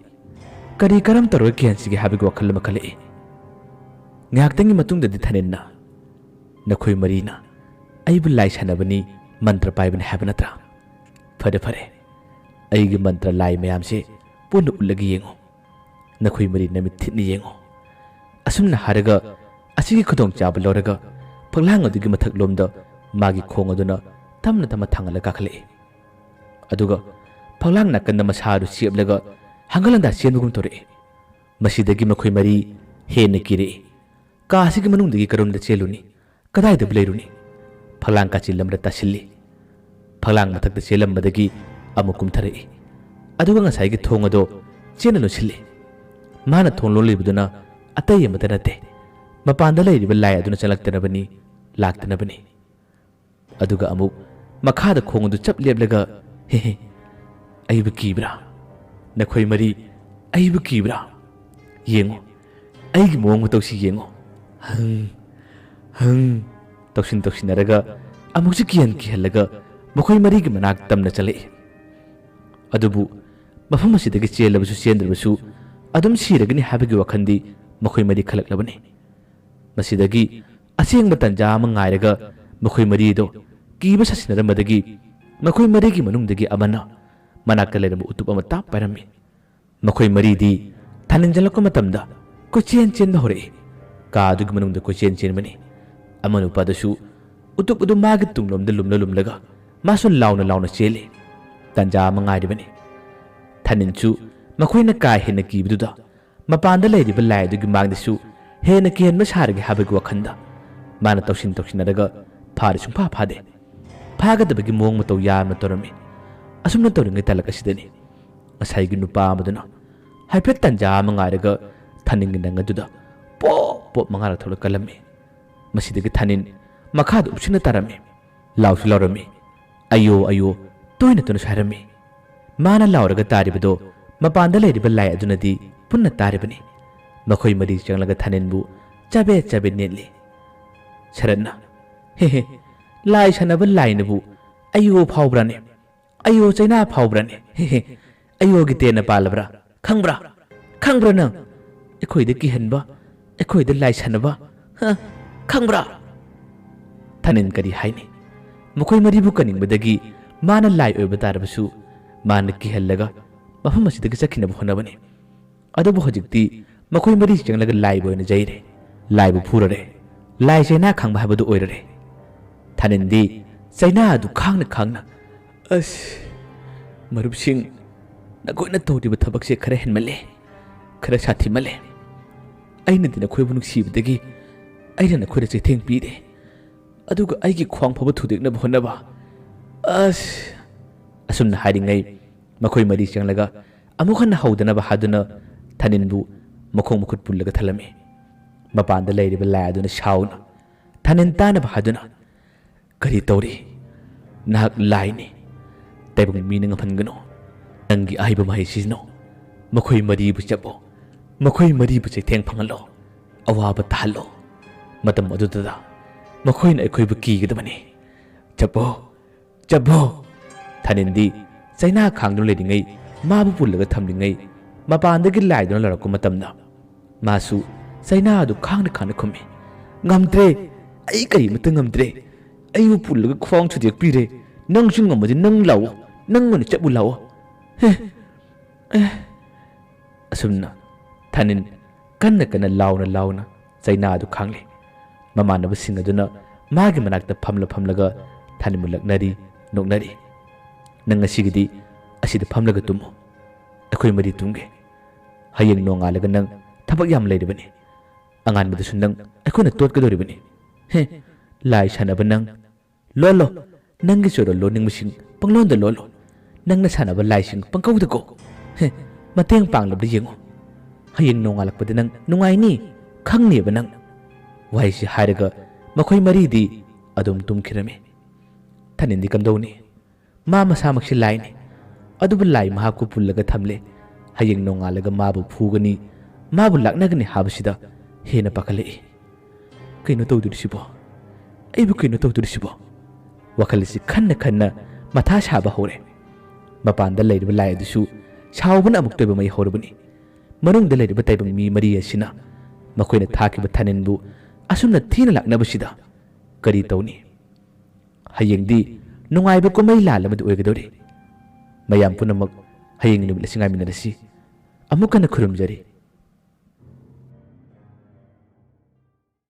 ꯀꯔꯤ ꯀꯔꯝ ꯇꯧꯔꯒ ꯀꯤꯍꯟꯁꯤꯒꯦ ꯍꯥꯏꯕꯒꯤ ꯋꯥꯈꯜ ꯑꯃ ꯈꯜꯂꯛꯏ꯫ ꯉꯥꯏꯍꯥꯛꯇꯪꯒꯤ ꯃꯇꯨꯡꯗꯗꯤ ꯊꯥꯅꯤꯟꯅ, "ꯅꯈꯣꯏ ꯃꯔꯤꯅ ꯑꯩꯕꯨ ꯂꯥꯏ ꯁꯥꯟꯅꯕꯅꯤ, ꯃꯟꯇ꯭ꯔ ꯄꯥꯏꯕꯅꯤ ꯍꯥꯏꯕ ꯅꯠꯇ꯭ꯔꯥ? ꯐꯔꯦ, ꯐꯔꯦ, ꯑꯩꯒꯤ ꯃꯟꯇ꯭ꯔ ꯂꯥꯏ ꯃꯌꯥꯝꯁꯦ ꯄꯨꯟꯅ ꯎꯠꯂꯒ ꯌꯦꯡꯉꯨ꯫ ꯅꯈꯣꯏ ꯃꯔꯤ ꯅꯃꯤꯠ ꯊꯤꯠꯅ ꯌꯦꯡꯉꯨ꯫" ꯑꯁꯨꯝꯅ ꯍꯥꯏꯔꯒ, ꯑꯁꯤꯒꯤ ꯈꯨꯗꯣꯡꯆꯥꯕ ꯂꯧꯔꯒ ꯐꯛꯂꯥꯡ ꯑꯗꯨꯒꯤ ꯃꯊꯛꯂꯣꯝꯗ ꯃꯥꯒꯤ ꯈꯣꯡ ꯑꯗꯨꯅ ꯇꯞꯅ ꯇꯞꯅ ꯊꯥꯡꯒꯠꯂ ꯀꯥꯈꯠꯂꯛꯏ꯫ ꯑꯗꯨꯒ ꯐꯛꯂꯥꯡ ꯅꯥꯀꯟꯗ ꯃꯁꯥ ꯑꯗꯨ ꯆꯦꯞꯂꯒ ꯍꯪꯒꯠ ꯍꯟꯗꯥ ꯆꯦꯟꯕꯒꯨꯝ ꯇꯧꯔꯛꯏ꯫ ꯃꯁꯤꯗꯒꯤ ꯃꯈꯣꯏ ꯃꯔꯤ ꯍꯦꯟꯅ ꯀꯤꯔꯛꯏ꯫ ꯀꯥ ꯑꯁꯤꯒꯤ ꯃꯅꯨꯡꯗꯒꯤ ꯀꯔꯣꯝꯗ ꯆꯦꯜꯂꯨꯅꯤ? ꯀꯗꯥꯏꯗꯕꯨ ꯂꯩꯔꯨꯅꯤ? ꯐꯛꯂꯥꯡ ꯀꯥꯆꯤꯜ ꯑꯃꯗ ꯇꯥꯁꯤꯜꯂꯤ꯫ ꯐꯛꯂꯥꯡ ꯃꯊꯛꯇ ꯆꯦꯜꯂꯝꯕꯗꯒꯤ ꯑꯃꯨꯛ ꯀꯨꯝꯊꯔꯛꯏ꯫ ꯑꯗꯨꯒ ꯉꯁꯥꯏꯒꯤ ꯊꯣꯡ ꯑꯗꯣ ꯆꯦꯟꯅ ꯂꯣꯟꯁꯤꯜꯂꯤ꯫ ꯃꯥꯅ ꯊꯣꯡ ꯂꯣꯜꯂꯤꯕꯗꯨꯅ ꯑꯇꯩ ꯑꯃꯠꯇ ꯅꯠꯇꯦ, ꯃꯄꯥꯟꯗ ꯂꯩꯔꯤꯕ ꯂꯥꯏ ꯑꯗꯨꯅ ꯆꯪꯂꯛꯇꯅꯕꯅꯤ, ꯂꯥꯛꯇꯅꯕꯅꯤ꯫ ꯑꯗꯨꯒ ꯑꯃꯨꯛ ꯃꯈꯥꯗ ꯈꯣꯡ ꯑꯗꯨ ꯆꯞ ꯂꯦꯞꯂꯒ, "ꯍꯦ ꯍꯦ, ꯑꯩꯕꯨ ꯀꯤꯕ꯭ꯔꯥ? ꯅꯈꯣꯏ ꯃꯔꯤ ꯑꯩꯕꯨ ꯀꯤꯕ꯭ꯔꯥ? ꯌꯦꯡꯉꯨ, ꯑꯩꯒꯤ ꯃꯑꯣꯡ ꯃꯇꯧꯁꯤ ꯌꯦꯡꯉꯨ꯫ ꯍꯪ, ꯍꯪ" ꯇꯧꯁꯤꯟ ꯇꯧꯁꯤꯟꯅꯔꯒ ꯑꯃꯨꯛꯁꯨ ꯀꯤꯍꯟ ꯀꯤꯍꯜꯂꯒ ꯃꯈꯣꯏ ꯃꯔꯤꯒꯤ ꯃꯅꯥꯛ ꯇꯝꯅ ꯆꯠꯂꯛꯏ꯫ ꯑꯗꯨꯕꯨ ꯃꯐꯝ ꯑꯁꯤꯗꯒꯤ ꯆꯦꯜꯂꯕꯁꯨ ꯆꯦꯟꯗ꯭ꯔꯕꯁꯨ ꯑꯗꯨꯝ ꯁꯤꯔꯒꯅꯤ ꯍꯥꯏꯕꯒꯤ ꯋꯥꯈꯜꯗꯤ ꯃꯈꯣꯏ ꯃꯔꯤ ꯈꯜꯂꯛꯂꯕꯅꯤ꯫ ꯃꯁꯤꯗꯒꯤ ꯑꯁꯦꯡꯕ ꯇꯟꯖꯥ ꯑꯃ ꯉꯥꯏꯔꯒ ꯃꯈꯣꯏ ꯃꯔꯤꯗꯣ ꯀꯤꯕ ꯁꯥꯁꯤꯟꯅꯔꯝꯕꯗꯒꯤ ꯃꯈꯣꯏ ꯃꯔꯤꯒꯤ ꯃꯅꯨꯡꯗꯒꯤ ꯑꯃꯅ ꯃꯅꯥꯛꯇ ꯂꯩꯔꯝꯕ ꯎꯇꯨꯞ ꯑꯃ ꯇꯥꯞ ꯄꯥꯏꯔꯝꯃꯤ꯫ ꯃꯈꯣꯏ ꯃꯔꯤꯗꯤ ꯊꯥꯅꯤꯟ ꯆꯠꯂꯛꯄ ꯃꯇꯝꯗ ꯀꯣꯏꯆꯦꯟ ꯆꯦꯟꯕ ꯍꯧꯔꯛꯏ꯫ ꯀꯥ ꯑꯗꯨꯒꯤ ꯃꯅꯨꯡꯗ ꯀꯣꯏꯆꯦꯟ ꯆꯦꯟꯕꯅꯤ꯫ ꯑꯃ ꯅꯨꯄꯥꯗꯨꯁꯨ ꯎꯇꯨꯞ ꯑꯗꯨ ꯃꯥꯒꯤ ꯇꯨꯡꯂꯣꯝꯗ ꯂꯨꯝꯂ ꯂꯨꯝꯂꯒ ꯃꯥꯁꯨ ꯂꯥꯎꯅ ꯂꯥꯎꯅ ꯆꯦꯜꯂꯤ꯫ ꯇꯟꯖꯥ ꯑꯃ ꯉꯥꯏꯔꯤꯕꯅꯤ꯫ ꯊꯥꯅꯤꯟꯁꯨ ꯃꯈꯣꯏꯅ ꯀꯥ ꯍꯦꯟꯅ ꯀꯤꯕꯗꯨꯗ ꯃꯄꯥꯟꯗ ꯂꯩꯔꯤꯕ ꯂꯥꯏ ꯑꯗꯨꯒꯤ ꯃꯥꯡꯗꯁꯨ ꯍꯦꯟꯅ ꯀꯤꯍꯟꯕ ꯁꯥꯔꯒꯦ ꯍꯥꯏꯕꯒꯤ ꯋꯥꯈꯜꯗ ꯃꯥꯅ ꯇꯧꯁꯤꯟ ꯇꯧꯁꯤꯟꯅꯔꯒ ꯐꯥꯔꯦ ꯁꯨꯡꯐꯥ ꯐꯥꯗꯦ꯫ ꯐꯥꯒꯗꯕꯒꯤ ꯃꯑꯣꯡ ꯃꯇꯧ ꯌꯥꯝꯅ ꯇꯧꯔꯝꯃꯤ꯫ ꯑꯁꯨꯝꯅ ꯇꯧꯔꯤꯉꯩ ꯇꯥꯂꯛ ꯑꯁꯤꯗꯅꯤ ꯉꯁꯥꯏꯒꯤ ꯅꯨꯄꯥ ꯑꯃꯗꯨꯅ ꯍꯥꯏꯐꯦꯠ ꯇꯟꯖꯥ ꯑꯃ ꯉꯥꯏꯔꯒ ꯊꯥꯅꯤꯟꯒꯤ ꯅꯪ ꯑꯗꯨꯗ ꯄꯣꯞ ꯄꯣꯞ ꯃꯉꯥꯔꯛ ꯊꯣꯛꯂꯛ ꯀꯜꯂꯝꯃꯤ꯫ ꯃꯁꯤꯗꯒꯤ ꯊꯥꯅꯤꯟ ꯃꯈꯥꯗ ꯎꯞꯁꯤꯟꯅ ꯇꯥꯔꯝꯃꯤ꯫ ꯂꯥꯎꯁꯨ ꯂꯥꯎꯔꯝꯃꯤ꯫ "ꯑꯌꯣ, ꯑꯌꯣ" ꯇꯣꯏꯅ ꯇꯣꯏꯅꯁꯨ ꯍꯥꯏꯔꯝꯃꯤ꯫ ꯃꯥꯅ ꯂꯥꯎꯔꯒ ꯇꯥꯔꯤꯕꯗꯣ ꯃꯄꯥꯟꯗ ꯂꯩꯔꯤꯕ ꯂꯥꯏ ꯑꯗꯨꯅꯗꯤ ꯄꯨꯟꯅ ꯇꯥꯔꯤꯕꯅꯤ꯫ ꯃꯈꯣꯏ ꯃꯔꯤ ꯆꯪꯂꯒ ꯊꯥꯅꯤꯟꯕꯨ ꯆꯕꯦꯠ ꯆꯕꯦꯠ ꯅꯦꯠꯂꯤ꯫ ꯁꯔꯠꯅ, "ꯍꯦ ꯍꯦ, ꯂꯥꯏ ꯁꯥꯟꯅꯕ ꯂꯥꯏꯅꯕꯨ ꯑꯌꯣ ꯐꯥꯎꯕ꯭ꯔꯥꯅꯦ? ꯑꯌꯣ ꯆꯩꯅꯥ ꯐꯥꯎꯕ꯭ꯔꯥꯅꯦ? ꯍꯦ ꯍꯦ, ꯑꯌꯣꯒꯤ ꯇꯦꯟꯅ ꯄꯥꯜꯂꯕ꯭ꯔꯥ? ꯈꯪꯕ꯭ꯔꯥ? ꯈꯪꯕ꯭ꯔꯥ ꯅꯪ? ꯑꯩꯈꯣꯏꯗ ꯀꯤꯍꯟꯕ, ꯑꯩꯈꯣꯏꯗ ꯂꯥꯏ ꯁꯥꯟꯅꯕ, ꯍ? ꯈꯪꯕ꯭ꯔꯥ?" ꯊꯥꯅꯤꯟ ꯀꯔꯤ ꯍꯥꯏꯅꯤ? ꯃꯈꯣꯏ ꯃꯔꯤꯕꯨ ꯀꯟꯅꯤꯡꯕꯗꯒꯤ ꯃꯥꯅ ꯂꯥꯏ ꯑꯣꯏꯕ ꯇꯥꯔꯕꯁꯨ ꯃꯥꯅ ꯀꯤꯍꯜꯂꯒ ꯃꯐꯝ ꯑꯁꯤꯗꯒꯤ ꯆꯠꯈꯤꯅꯕ ꯍꯣꯠꯅꯕꯅꯤ꯫ ꯑꯗꯨꯕꯨ ꯍꯧꯖꯤꯛꯇꯤ ꯃꯈꯣꯏ ꯃꯔꯤ ꯆꯪꯂꯒ ꯂꯥꯏꯕꯨ ꯑꯣꯏꯅ ꯌꯩꯔꯦ꯫ ꯂꯥꯏꯕꯨ ꯐꯨꯔꯔꯦ꯫ ꯂꯥꯏ ꯆꯩꯅꯥ ꯈꯥꯡꯕ ꯍꯥꯏꯕꯗꯨ ꯑꯣꯏꯔꯔꯦ꯫ ꯊꯥꯅꯤꯟꯗꯤ ꯆꯩꯅꯥ ꯑꯗꯨ ꯈꯥꯡꯅ ꯈꯥꯡꯅ, "ꯑꯁ, ꯃꯔꯨꯞꯁꯤꯡ, ꯅꯈꯣꯏꯅ ꯇꯧꯔꯤꯕ ꯊꯕꯛꯁꯦ ꯈꯔ ꯍꯦꯟꯃꯜꯂꯦ, ꯈꯔ ꯁꯥꯊꯤꯃꯜꯂꯦ꯫ ꯑꯩꯅꯗꯤ ꯅꯈꯣꯏꯕꯨ ꯅꯨꯡꯁꯤꯕꯗꯒꯤ ꯑꯩꯅ ꯅꯈꯣꯏꯗ ꯆꯩꯊꯦꯡ ꯄꯤꯔꯦ, ꯑꯗꯨꯒ ꯑꯩꯒꯤ ꯈ꯭ꯋꯥꯡ ꯐꯥꯎꯕ ꯊꯨꯗꯦꯛꯅꯕ ꯍꯣꯠꯅꯕ꯫ ꯑꯁ!" ꯑꯁꯨꯝꯅ ꯍꯥꯏꯔꯤꯉꯩ ꯃꯈꯣꯏ ꯃꯔꯤ ꯆꯪꯂꯒ ꯑꯃꯨꯛ ꯍꯟꯅ ꯍꯧꯗꯅꯕ ꯍꯥꯏꯗꯨꯅ ꯊꯥꯅꯤꯟꯕꯨ ꯃꯈꯣꯡ ꯃꯈꯨꯠ ꯄꯨꯜꯂꯒ ꯊꯜꯂꯝꯃꯤ꯫ ꯃꯄꯥꯟꯗ ꯂꯩꯔꯤꯕ ꯂꯥꯏ ꯑꯗꯨꯅ ꯁꯥꯎꯅ ꯊꯥꯅꯤꯟ ꯇꯥꯅꯕ ꯍꯥꯏꯗꯨꯅ, "ꯀꯔꯤ ꯇꯧꯔꯤ? ꯅꯍꯥꯛ ꯂꯥꯏꯅꯤ꯫ ꯇꯥꯏꯕꯪ ꯃꯤꯅ ꯉꯝꯍꯟꯒꯅꯨ꯫ ꯅꯪꯒꯤ ꯑꯍꯩꯕ ꯃꯍꯩ ꯁꯤꯖꯤꯟꯅꯧ꯫ ꯃꯈꯣꯏ ꯃꯔꯤꯕꯨ ꯆꯞꯄꯣ꯫ ꯃꯈꯣꯏ ꯃꯔꯤꯕꯨ ꯆꯩꯊꯦꯡ ꯐꯪꯍꯜꯂꯣ꯫ ꯑꯋꯥꯕ ꯇꯥꯍꯜꯂꯣ꯫ ꯃꯇꯝ ꯑꯗꯨꯗꯨꯗ ꯃꯈꯣꯏꯅ ꯑꯩꯈꯣꯏꯕꯨ ꯀꯤꯒꯗꯕꯅꯤ꯫ "ꯆꯠꯄꯣ, ꯆꯠꯄꯣ!" ꯊꯥꯅꯤꯟꯗꯤ ꯆꯩꯅꯥ ꯈꯥꯡꯗꯨꯅ ꯂꯩꯔꯤꯉꯩ, ꯃꯥꯕꯨ ꯄꯨꯜꯂꯒ ꯊꯝꯂꯤꯉꯩ, ꯃꯄꯥꯟꯗꯒꯤ ꯂꯥꯏꯗꯨꯅ ꯂꯥꯎꯔꯛꯄ ꯃꯇꯝꯗ, ꯃꯥꯁꯨ ꯆꯩꯅꯥ ꯑꯗꯨ ꯈꯥꯡꯅ ꯈꯥꯡꯅ ꯈꯨꯝꯃꯤ, "ꯉꯝꯗ꯭ꯔꯦ, ꯑꯩ ꯀꯔꯤꯃꯠꯇ ꯉꯝꯗ꯭ꯔꯦ꯫ ꯑꯩꯕꯨ ꯄꯨꯜꯂꯒ ꯈ꯭ꯋꯥꯡ ꯊꯨꯗꯦꯛꯄꯤꯔꯦ꯫ ꯅꯪꯁꯨ ꯉꯝꯃꯗꯤ ꯅꯪ ꯂꯥꯛꯑꯣ, ꯅꯪ ꯑꯣꯏꯅ ꯆꯠꯂꯨ ꯂꯥꯛꯑꯣ꯫" ꯍꯦ, ꯑꯦ꯫ ꯑꯁꯨꯝꯅ ꯊꯥꯅꯤꯟ ꯀꯟꯅ ꯀꯟꯅ ꯂꯥꯎꯅ ꯂꯥꯎꯅ ꯆꯩꯅꯥ ꯑꯗꯨ ꯈꯥꯡꯂꯤ꯫ ꯃꯃꯥꯟꯅꯕꯁꯤꯡ ꯑꯗꯨꯅ ꯃꯥꯒꯤ ꯃꯅꯥꯛꯇ ꯐꯝꯂ ꯐꯝꯂꯒ ꯊꯥꯅꯤꯟꯕꯨ ꯂꯛꯅꯔꯤ, ꯅꯣꯛꯅꯔꯤ꯫ "ꯅꯪ ꯉꯁꯤꯒꯤꯗꯤ ꯑꯁꯤꯗ ꯐꯝꯂꯒ ꯇꯨꯝꯃꯨ꯫ ꯑꯩꯈꯣꯏ ꯃꯔꯤ ꯇꯨꯝꯒꯦ꯫ ꯍꯌꯦꯡ ꯅꯣꯡꯉꯥꯜꯂꯒ ꯅꯪ ꯊꯕꯛ ꯌꯥꯝ ꯂꯩꯔꯤꯕꯅꯤ꯫ ꯑꯉꯥꯟꯕꯗꯁꯨ ꯅꯪ ꯑꯩꯈꯣꯏꯅ ꯇꯣꯠꯀꯗꯧꯔꯤꯕꯅꯤ꯫ ꯍꯦ, ꯂꯥꯏ ꯁꯥꯟꯅꯕ ꯅꯪ꯫ ꯂꯣꯜꯂꯣ, ꯅꯪꯒꯤ ꯆꯣꯔꯣ ꯂꯣꯟꯅꯤꯡꯕꯁꯤꯡ ꯄꯪꯂꯣꯟꯗ ꯂꯣꯜꯂꯣ꯫ ꯅꯪꯅ ꯁꯥꯟꯅꯕ ꯂꯥꯏꯁꯤꯡ ꯄꯪꯀꯧꯗ ꯀꯧ꯫ ꯍꯦ, ꯃꯇꯦꯡ ꯄꯥꯡꯂꯕꯗꯤ ꯌꯦꯡꯉꯨ꯫ ꯍꯌꯦꯡ ꯅꯣꯡꯉꯥꯜꯂꯛꯄꯗ ꯅꯪ ꯅꯨꯡꯉꯥꯏꯅꯤ, ꯈꯪꯅꯦꯕ ꯅꯪ꯫" ꯋꯥꯍꯩꯁꯤ ꯍꯥꯏꯔꯒ ꯃꯈꯣꯏ ꯃꯔꯤꯗꯤ ꯑꯗꯨꯝ ꯇꯨꯝꯈꯤꯔꯝꯃꯤ꯫ ꯊꯥꯅꯤꯟꯗꯤ ꯀꯝꯗꯧꯅꯤ? ꯃꯥ ꯃꯁꯥꯃꯛꯁꯤ ꯂꯥꯏꯅꯤ꯫ ꯑꯗꯨꯕꯨ ꯂꯥꯏ ꯃꯍꯥꯛꯄꯨ ꯄꯨꯜꯂꯒ ꯊꯝꯂꯦ꯫ ꯍꯌꯦꯡ ꯅꯣꯡꯉꯥꯜꯂꯒ ꯃꯥꯕꯨ ꯐꯨꯒꯅꯤ, ꯃꯥꯕꯨ ꯂꯥꯛꯅꯒꯅꯤ ꯍꯥꯏꯕꯁꯤꯗ ꯍꯦꯟꯅ ꯄꯥꯈꯠꯂꯛꯏ꯫ "ꯀꯩꯅꯣ ꯇꯧꯗꯣꯔꯤꯁꯤꯕꯣ? ꯑꯩꯕꯨ ꯀꯩꯅꯣ ꯇꯧꯗꯣꯔꯤꯁꯤꯕꯣ?" ꯋꯥꯈꯜ ꯑꯁꯤ ꯈꯟꯅ ꯈꯟꯅ ꯃꯊꯥ ꯁꯥꯕ ꯍꯧꯔꯦ꯫ ꯃꯄꯥꯟꯗ ꯂꯩꯔꯤꯕ ꯂꯥꯏ ꯑꯗꯨꯁꯨ ꯁꯥꯎꯕꯅ ꯑꯃꯨꯛꯇꯣꯏꯕ ꯃꯩ ꯍꯧꯔꯕꯅꯤ꯫ ꯃꯅꯨꯡꯗ ꯂꯩꯔꯤꯕ ꯇꯥꯏꯕꯪ ꯃꯤ ꯃꯔꯤ ꯑꯁꯤꯅ ꯃꯈꯣꯏꯅ ꯊꯥꯈꯤꯕ ꯊꯥꯅꯤꯟꯕꯨ ꯑꯁꯨꯝꯅ ꯊꯤꯅ ꯂꯥꯛꯅꯕꯁꯤꯗ ꯀꯔꯤ ꯇꯧꯅꯤ? ꯍꯌꯦꯡꯗꯤ ꯅꯨꯡꯉꯥꯏꯕ ꯀꯨꯝꯍꯩ ꯂꯥꯜ ꯑꯃꯗꯤ ꯑꯣꯏꯒꯗꯧꯔꯤ꯫ ꯃꯌꯥꯝ ꯄꯨꯝꯅꯃꯛ ꯍꯌꯦꯡꯒꯤ ꯅꯨꯃꯤꯠ ꯑꯁꯤ ꯉꯥꯏꯃꯤꯟꯅꯔꯁꯤ꯫ ꯑꯃꯨꯛ ꯍꯟꯅ ꯈꯨꯔꯨꯝꯖꯔꯤ꯫